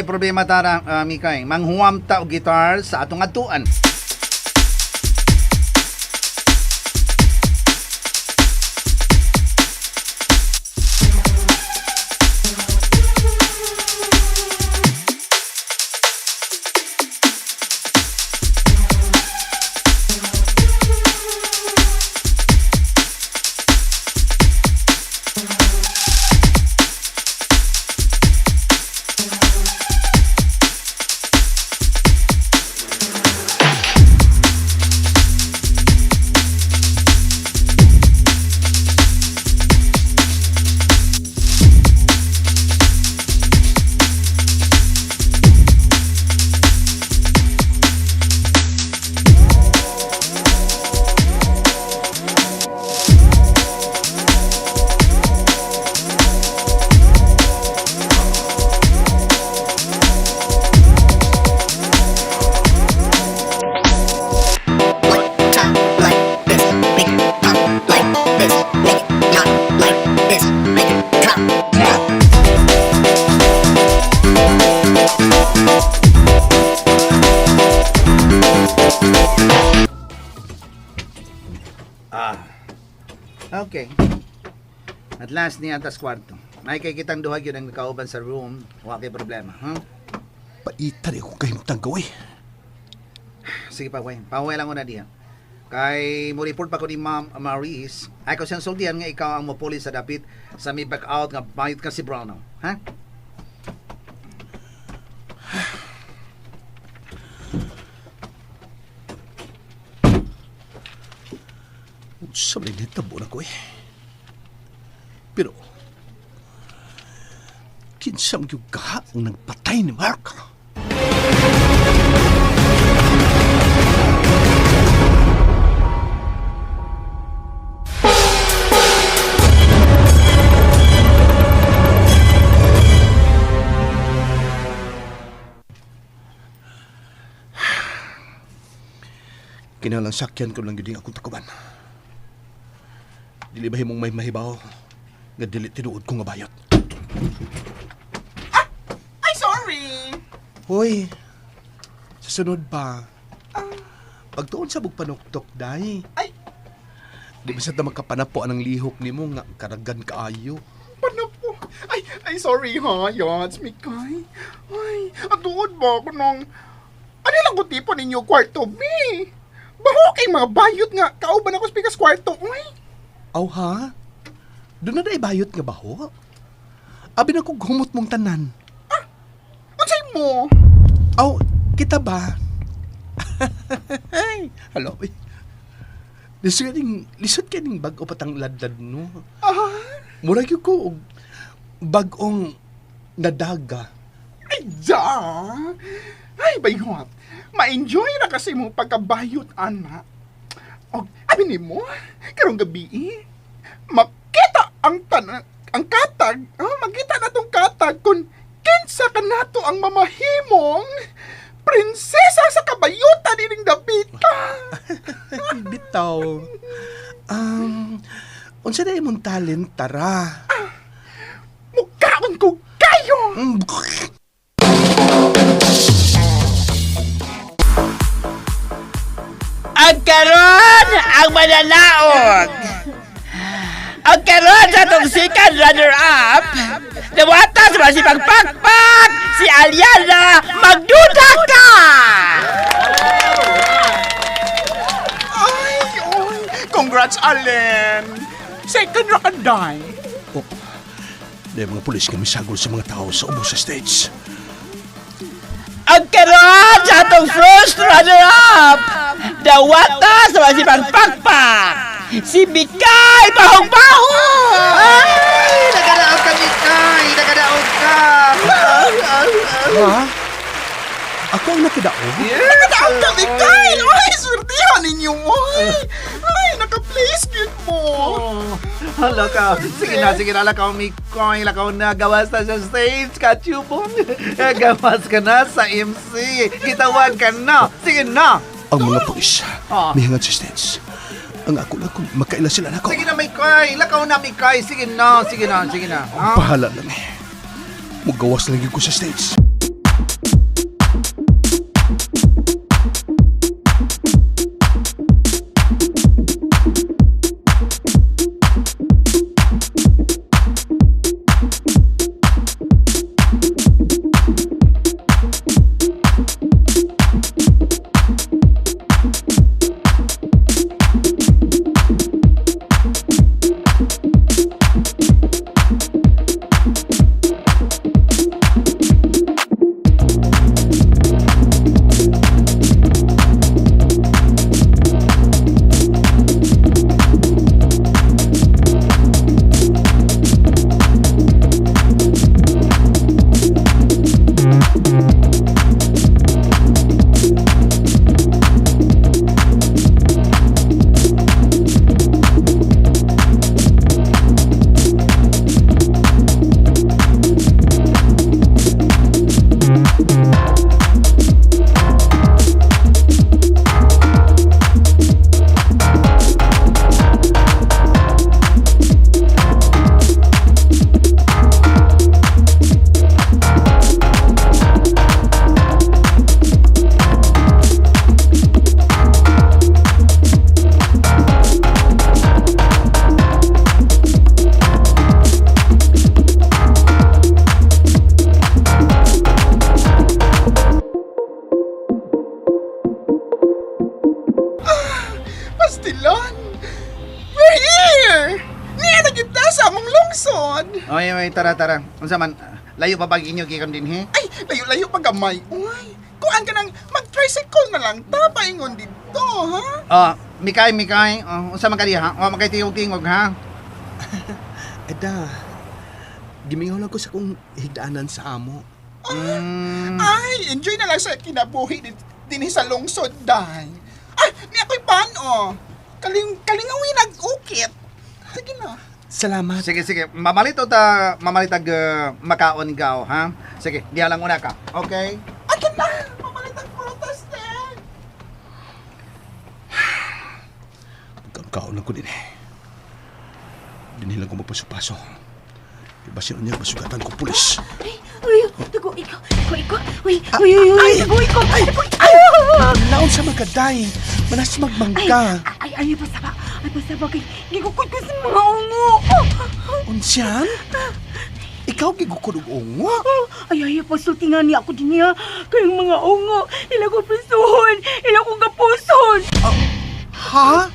problema tara, Mikay? Manghuam ta og gitar sa atong atuan. Okay. At last niya tas kwarto. May kay kitang duha gyud ang nakauban sa room. Wa kay problema, huh? Paita rin akong kahimtang gawin. Sige pa, wey. Pahuway lang una diya. Kay mo report pa ko ni Ma'am Maris. Ay ko siyang sultihan nga ikaw ang mopuli sa dapit sa mi back out nga bayot ka si Bruno. Ha? Sa mga nitabo na ko eh. Pero, kinsam yung ka ang nagpatay ni Mark. Kinalang sakyan ko lang yun akong takuban. Dili ba himong may mahibaw nga dili tinuod ko nga bayot. Ay, sorry! Hoy, sa sunod pa. Pagtuon sa bugpanuktok, day. Ay! Di ba sa magkapanapo ang lihok nimo nga karagan kaayo? Paano po? Ay, ay, sorry ha, Yads, Mikay. Ay, atuod ba ako nung... Ano lang ko tipo ninyo kwarto, B? Baho kay mga bayot nga, kauban ako sa pikas kwarto, uy. Aw ha? Doon na day bayot nga baho? Abi na kog humot mong tanan. Unsay mo? Aw, kita ba? Hello. Uy. Lisod ning lisod kay ning bag-o patang ladlad no. Ah, Mura gyud ko og bag-ong nadaga. ay, da! Ay, bayot. Ma-enjoy na kasi mo pagkabayot, ana. Og, abi nimo, karong gabi, eh, makita ang tanan, ang katag, ah, makita na tong katag kung kinsa kanato ang mamahimong prinsesa sa kabayutan ining dapita. Bitaw. Unsa na imong talent tara? Mukaon ko kayo. Ang karon ang mananaog. Ang karon sa atong second runner-up, nawata sa mga sipagpakpak, si Aliana Magduda ka! Ay, oy. Congrats, Allen. Second ra ka, day. Oh, di mga pulis kami sagol sa mga tao sa ubos sa stage. Ang karon sa atong first runner-up, nawata sa mga sipagpakpak, si Mikay Bahong-Bahong! Ay, nagadaog ka, Mikay! Nagadaog ka! Ha? Ako ang nakadaog? Nakadaog ka, Mikay! Ay, swertihan ninyo, oy! Ay, naka-place cute mo! Hala ka. Sige na, lakaw, Mikay. Lakaw na. Gawas na sa stage, kachubong. Gawas ka na sa MC. Gitawag ka na. Sige na. Ang mga pulis, Ah. mihangad sa stage. Ang ako lang kung makaila sila nako. Sige na, Mikay. Lakaw na, Mikay. Sige na, sige na, sige na. Ah. Bahala lang eh. Mugawas lang yun ko sa stage. Pastilon! We're here! Niya na kita sa among lungsod! Oy, oy, tara, tara. Unsa man, layo pa bag inyo gikan din, he? Ay, layo-layo pa gamay. Uy, kuan ka nang mag-tricycle na lang ta, paingon dito, ha? Oh, Mikay, Mikay, oh, unsa man ka diha? Wa man kay tingog-tingog, ha? Eda, gimingaw lang ko sa kong higdaanan sa amo. Ay, enjoy na lang sa kinabuhi dinhi sa lungsod, day. Ay, ni ako'y pan, oh. Kalingawin nag-ukit. Sige na. Salamat. Sige, sige. Mamalit o ta, mamalit ag makaon gaw, ha? Sige, diha lang una ka. Okay? Ato na! Mamalit ang prutas, te! Pagkaon lang ko din eh. Dinhi lang ko magpaso-paso. Ibasin niya, masugatan ko pulis. Ay, uy, tago ikaw, tago ikaw. Uy, uy, uy, uy, tago ikaw. Ay, ay! Naon sa magaday? Manas magmangka. Ay, ay, ay, pasaba. Ay, pasaba kay gigukod ko sa mga ungo. Unsyan? Ikaw gigukod og ungo? Ay, ay, pasulti nga niya ako din niya. Kayong mga ungo, ila ko prisuhon, ila ko gapuson. Ha?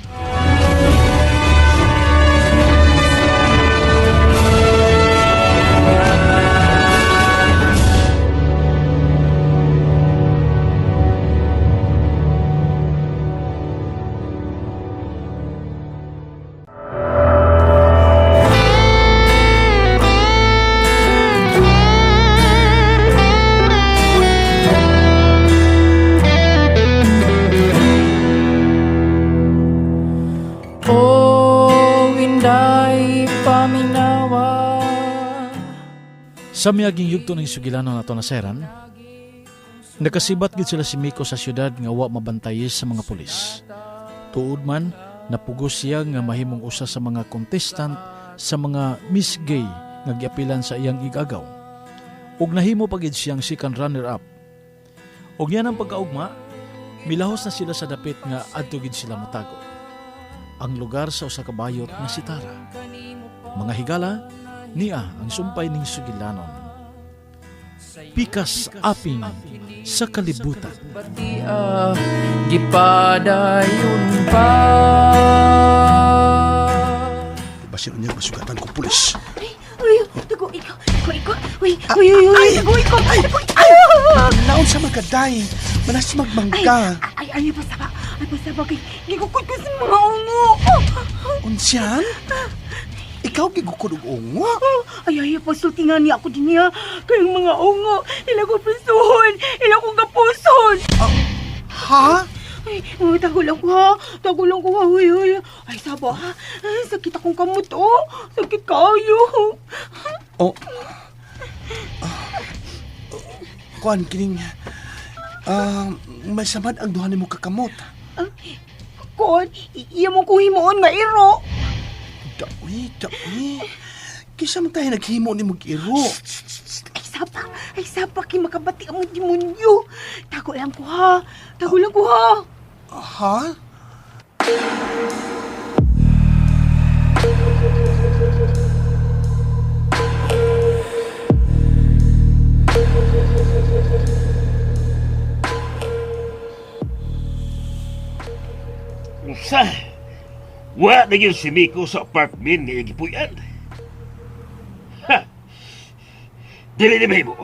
Sa miyaging yugto ng sugilano na to naseran, nakasibat gid sila si Miko sa syudad nga wa mabantayi sa mga pulis. Tuod man, napugos siya nga mahimong usa sa mga contestant sa mga Miss Gay nga giapilan sa iyang igagaw. Ug nahimo pa gid siyang second runner-up. Ug yan ang pagkaugma, milahos na sila sa dapit nga adto gid sila motago. Ang lugar sa usa ka bayot nga si Tara. Mga higala, niya ang sumpay ning sugilanon. Pikas aping sa kalibutan. Gipadayon pa. Basin niya, masugatan ko pulis. Ay, uy, tago ikaw, tago ikaw. Uy, uy, uy, uy, tago ikaw. Ay, ay! Naon sa magaday? Manas magmangka. Ay, ay, ay, pasaba. Ay, pasaba kay gigukod ko sa mga ungo. Unsyan? Ikaw gigukod og ungo? Ay, ay, pasulti nga niya ako din niya. Kayong mga ungo, ila ko prisuhon, ila ko gapuson. Ha? Ay, oh, tago lang ko ha. Tago lang ko ha. Uy, uy. Ay, saba ha. Ay, sakit akong kamot, oh. Sakit kayo. Oh. Kuan, kining... may samad ang duha nimo kakamot. Kuan, iya mo kong himuon nga iro. Dawi, dawi. Kisa man tayo naghimo ni mong iro. Ay, sapa. Ay, sapa. Kay makabati ang demonyo. Tago lang ko ha. Tago lang ko ha. Ha? Usa, wa na yun si Miko sa apartment nga igipuyan. Ha! Dili na mahimo.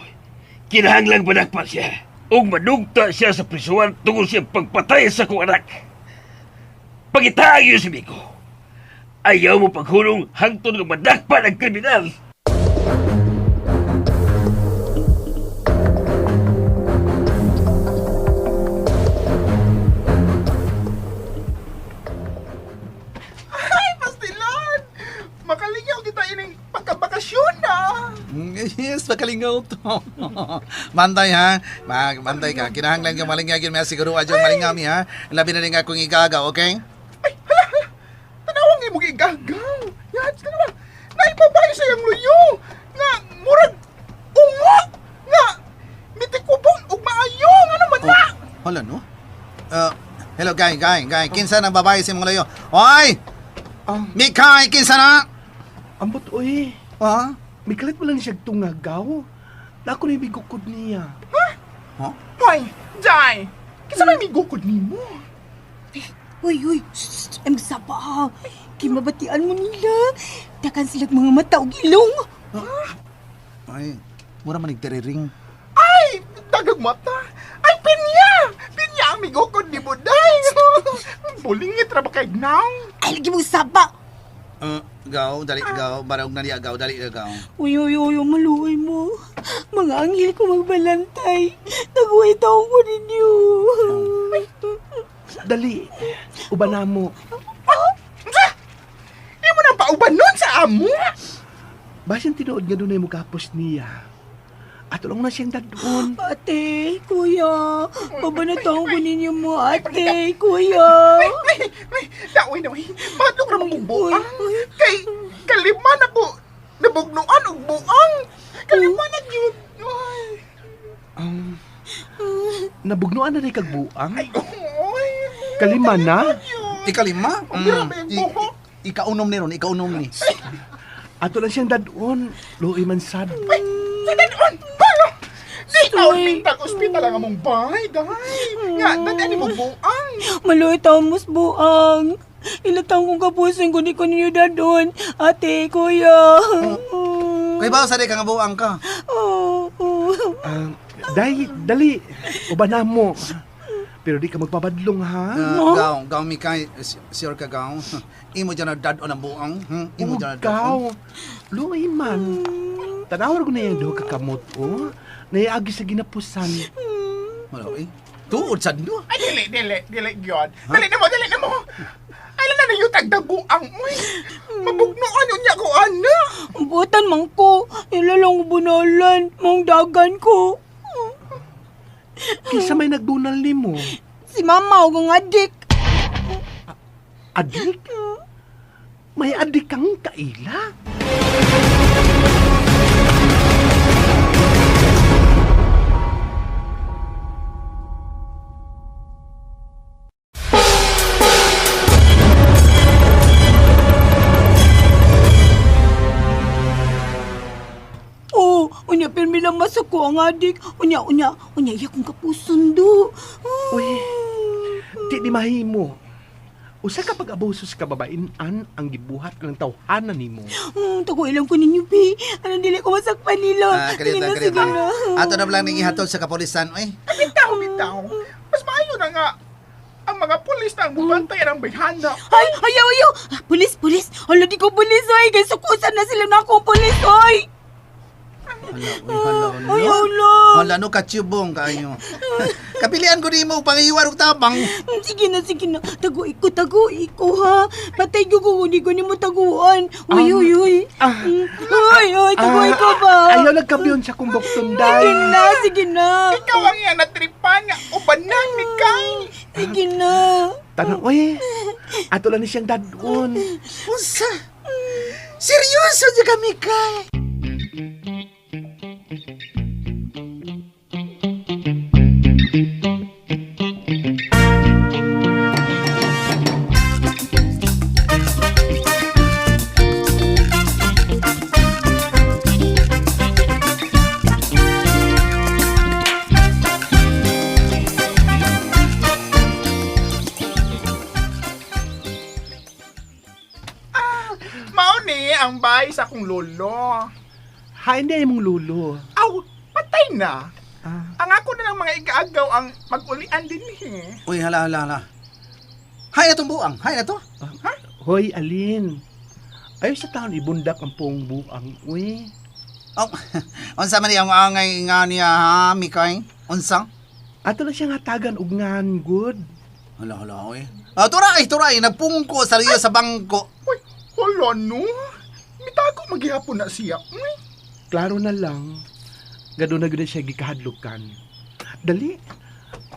Kinahanglang manakpan siya. Ug manugta siya sa prisuan tungod siyang pagpatay sa akong anak. Pagitaag yun si Miko. Ayaw mo paghulong hangtod nga madakpan ang kriminal. Ay, Pastilon! Makalingaw kita ining pagkabakasyon na! Yes, makalingaw to. Bantay ha. Bantay ka. Kinahanglan ka malingay gyud may siguro adyo malingami ha. Labi na rin akong igagaw, okay? Ay, hala, hala! Tanawang imong igagaw! Yan, tanawa! Naibabae sa iyang luyo! Nga, murag, ungo! Nga, mitikubong ug maayo! Nga naman na! Oh, hala no? Hello, guy, guy, guy. Kinsa nang babae sa imong layo? Hoy! Mikay, kinsa na? Ambot, oy. Ha? Mikalit mo lang siya tungagaw. Nako na bigukod niya. Ha? Hoy, Jai! Kinsa may migukod nimo? Uy, uy, shh, ay magsaba ha. Kimabatian mo nila. Dakan silag mga mata og ilong. Ay, mura man nagtiriring. Ay, dagag mata. Ay, pinya! Pinya ang migukod ni Buday. Bulingit ra ba kay gnaw? Ay, lagi mo saba. Gaw, dali, gaw. Barog na niya, gaw, dali, gaw. Uy, uy, uy, maluoy mo. Mga anghel ko magbalantay. Naguhay taong ko ninyo. Dali, uban na mo. Unsa? Imo nang pauban nun sa amo? Basin tinuod nga dunay mo kapos niya. Ato lang na siyang dadon. Ate, kuya, pabanataon ko ninyo mo, ate, kuya. Ay, ay, ay, daoy, daoy. Madlok ra mong buang. Kay, kalima na ko. Nabugnuan og buang. Kalima na gyud. Ay, Nabugnuan na rin kag buang. ay, oy. Kalima na. Ikalima? Ang grabe ang buhok. Ikaunom ni ron, ikaunom ni. Ato lang siyang dadon. Luoy man sad. Ay, sa dadon. Hala! Di taon bintag ospital ang among bahay, day. Nga, dad mo buang. Maluoy taong mas buang. Ilang taong kong kapusin ko di ko ninyo dadon. Ate, kuya. Kay ba sa di ka nga buang ka? Oh, oh. Day, dali. Uban na mo. Pero di ka magpabadlong, ha? Gaw, gaw, Mikay, sure ka, gaw. Imo dyan na dadon ang buang. Imo dyan na Gaw. dadon. Luoy man. Tanawar ko na yung duha ka kamot, oh. Naiagi sa ginapusan. Wala, eh. Tuod sad no. Ay, dili, dili, dili, gyud. Dali na mo, dali na mo. Ay, na na yung tagdabuang, uy. Mabugnuan yun niya ko, ana. Butan man ko. Ilalong bunalan. Mong dagan ko. Kisa may nagdunal nimo. Si mama og ang adik. Adik? May adik kang kaila? Oh, unya pirmi lang masako ang adik. Unya, unya, unya iya kong kapuson do. Uy, di di mahimo. Usa ka pag-abuso sa kababain-an ang gibuhat ng tawhana nimo. Tago ilang ko ninyo, bi. Ano dili ko masakpan nila. Ah, Sige kalit na, lang, kalit sige lang. na. Ato na lang ning ihatod sa kapolisan, oy. Ay, bitaw, bitaw. Mas maayo na nga. Ang mga pulis na ang bubantay ang bayhana. Ay, ayaw, ayaw. Pulis, pulis. Hala, di ko pulis, oy. Kay sukusan na sila na akong pulis, oy. Hala, oy, hala, hala. Ay, hala. Hala, no, katsubong kayo. Kapilian ko nimo pangiwar og tabang. Sige na, sige na. Taguin ko, taguin ko, ha. Patay ko kung hindi ko nimo taguan. Uy, uy, uy. Uy, uy, taguin ko ba? Ayaw nagkabiyon sa kumbok tunday. Sige na, sige na. Ikaw ang iya natripan nga ubanan, Mikay. Sige na. Tanang, oy. Ato lang ni siyang dadon. Unsa? Seryoso jud ka, Mikay? Mao ni ang bahay sa akong lolo. Hain di ay mong lulo. Aw, patay na. Ang ako na lang mga igaagaw ang mag-ulian din eh. Uy, hala, hala, hala. Hay na tong buang, hay na to. Hoy, Alin. Ayaw sa taon ibundak ang buong buang, uy. Oh, unsa man ang angay nga niya ha, Mikay? Unsa? Ato lang siyang hatagan og ngan, good. Hala, hala, oy. Ah, turay, turay, nagpungko sa riyo sa bangko. Uy, hala no. Mitago maghihapon na siya. Uy, Klaro na lang. Gado na gud siya gikahadlukan. Dali.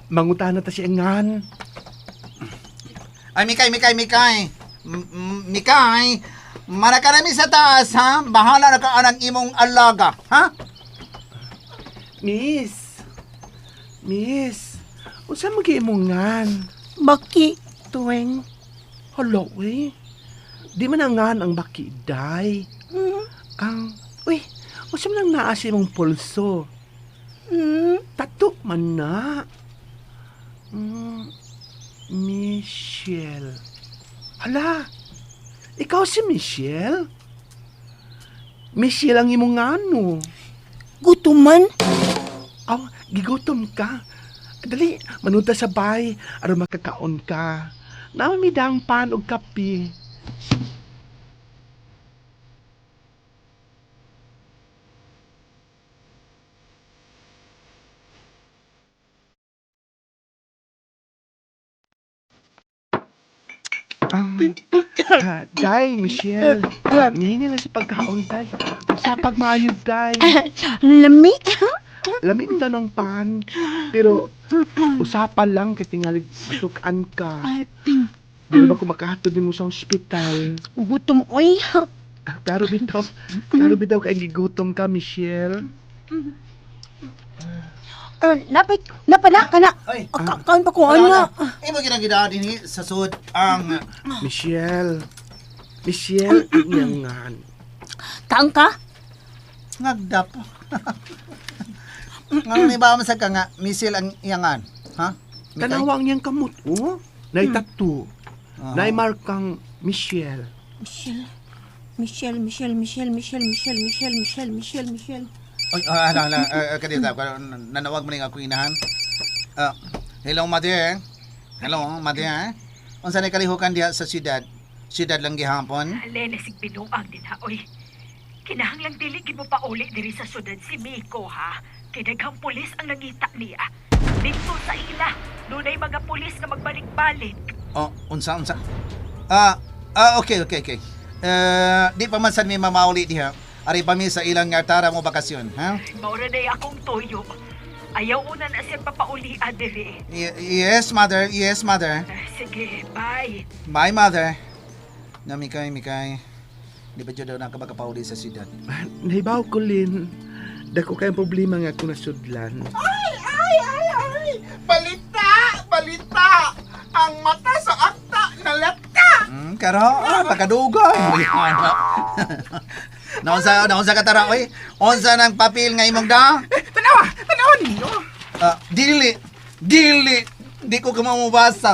Mangutana ta siya ngan. Ay, Mikay, Mikay, Mikay. Mikay, marakarami sa taas, ha? Bahala na ka anang imong alaga, ha? Miss. Miss. Unsa man gyud imong ngan? Baki. Tuwing. Hala, uy. Di man ang ngan ang baki, day. Ang, uy, unsa man ang naa sa imong pulso? Tato man na. Michelle. Hala, ikaw si Michelle? Michelle ang imong ano. Gutom man. Aw, gigutom ka. Dali, manuta sa bay, aron makakaon ka. Namamidang pan og kape. Day, Michelle. Ngayon nila sa pagkaon, Day. Sa pagmayod, Day. Lami. Lami na ng pan. Pero, usapan lang kay tingali masukan ka. Di ba kung makahatod mo sa ospital? Gutom, oy. Pero bitaw kay gigutom ka, Michelle. Napit, napala ka na. Ay. Kaon pa ko, ana. Imo ginagidaan dinhi sa sud ang Michelle. Michelle, ang iyangan. Kaon ka? Ngagdap. Ngano ni ba man sa ka nga misil ang iyangan, ha? Mikay? Tanawa ang iyang kamot, oh. Nay tattoo. Ah. Nay markang Michelle. Michelle. Michelle, Michelle, Michelle, Michelle, Michelle, Michelle, Michelle, Michelle, Michelle. Oy, ala ala, kadita, nanawag mo ning ako inahan. Hello mother. Hello mother. Unsa ni kalihukan diha sa syudad? Syudad lang gihapon. Lene, sig binuang din ha, oy. Kinahanglang dili gid mo pauli diri sa syudad si Miko, ha? Kay daghang pulis ang nangita niya. Dito sa ila, dunay mga pulis nga magbalik-balik. Oh, unsa unsa? Okay, okay, okay. Di pa man sad mi mamauli diha. Ari pa mi sa ilang nga tara mo bakasyon, ha? Maura na akong tuyo. Ayaw una na siya papaulian diri. Yes, mother. Yes, mother. Sige, bye. Bye, mother. Na Mikay, Mikay. Di ba dyan daw nakabakapauli sa syudad? Nahibaw ko, Lin. Dako kayong problema nga kung nasudlan. Ay, ay, ay, ay! Balita! Balita! Ang mata sa akta nalata! Karo, pagkadugay. Naunsa ka tara, oy. Unsa nang papel nga imong da? Tanawa! Tanawa ninyo! Dili! Dili! Di ko kamamubasa.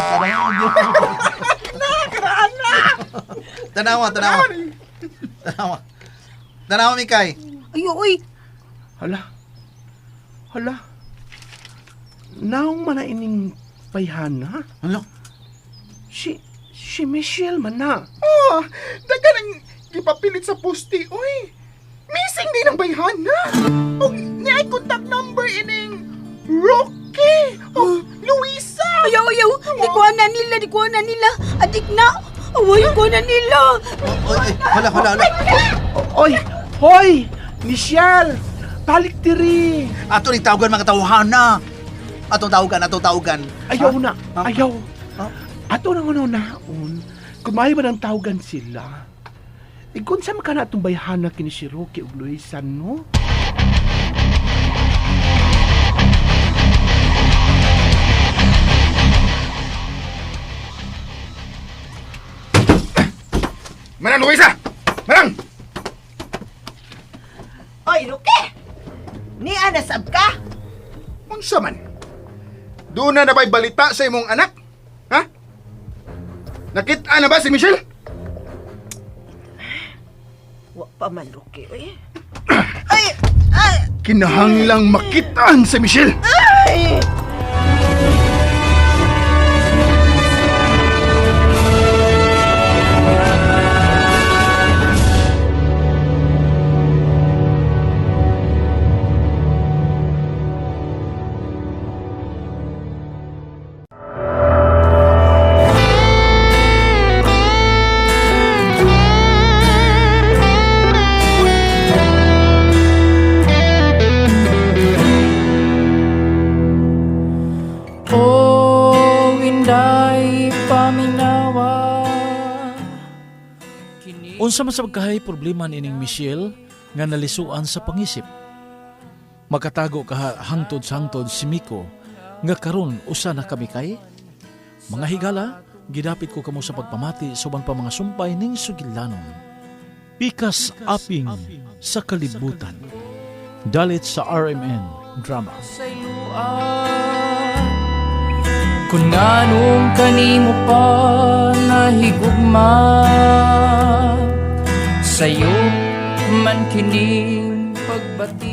Karaan na! Tanawa, tanawa. Tanawa. Tanawa, Mikay. Ay, oy. Hala. Hala. Naong man na ining payhana? Hala. Si Michelle man na. Oh, daga nang gipapilit sa poste, oy. Missing din ang bayhana. Og niay contact number ining Rocky o Luisa. Ayaw, ayaw. Di ko na nila, di ko na nila. Adik na. Away ko na nila. Oy, hala, hala, hala. Oy, hoy, Michelle, balik diri. Ato ni tawagan mga tawhana. Atong tawagan, atong tawagan. Ayaw na, ayaw. Ato nang naon, kumayo man ang tawagan sila. Ikon sa maka na atong bayhana kini si Rocky ug Luisa, no? Manang Luisa! Manang! Oy, Roque! Ni anasab ka? Unsa man? Doon na ba'y balita sa imong anak? Ha? Nakita na ba si Michelle? Wa pa man, Roque. Oy. Ay! Ay! Kinahanglang makitaan si Michelle! Ay! Unsa man sa pagkahay problema nining Michelle nga nalisuan sa pangisip. Makatago ka hangtod sa hangtod si Miko nga karon usa na kami kay. Mga higala, gidapit ko kamo sa pagpamati sa uban pa mga sumpay ning sugilanon. Pikas aping sa kalibutan. Dalit sa RMN Drama. Kung nganong kanimo pa nahigugma, sa'yo man kining pagbati.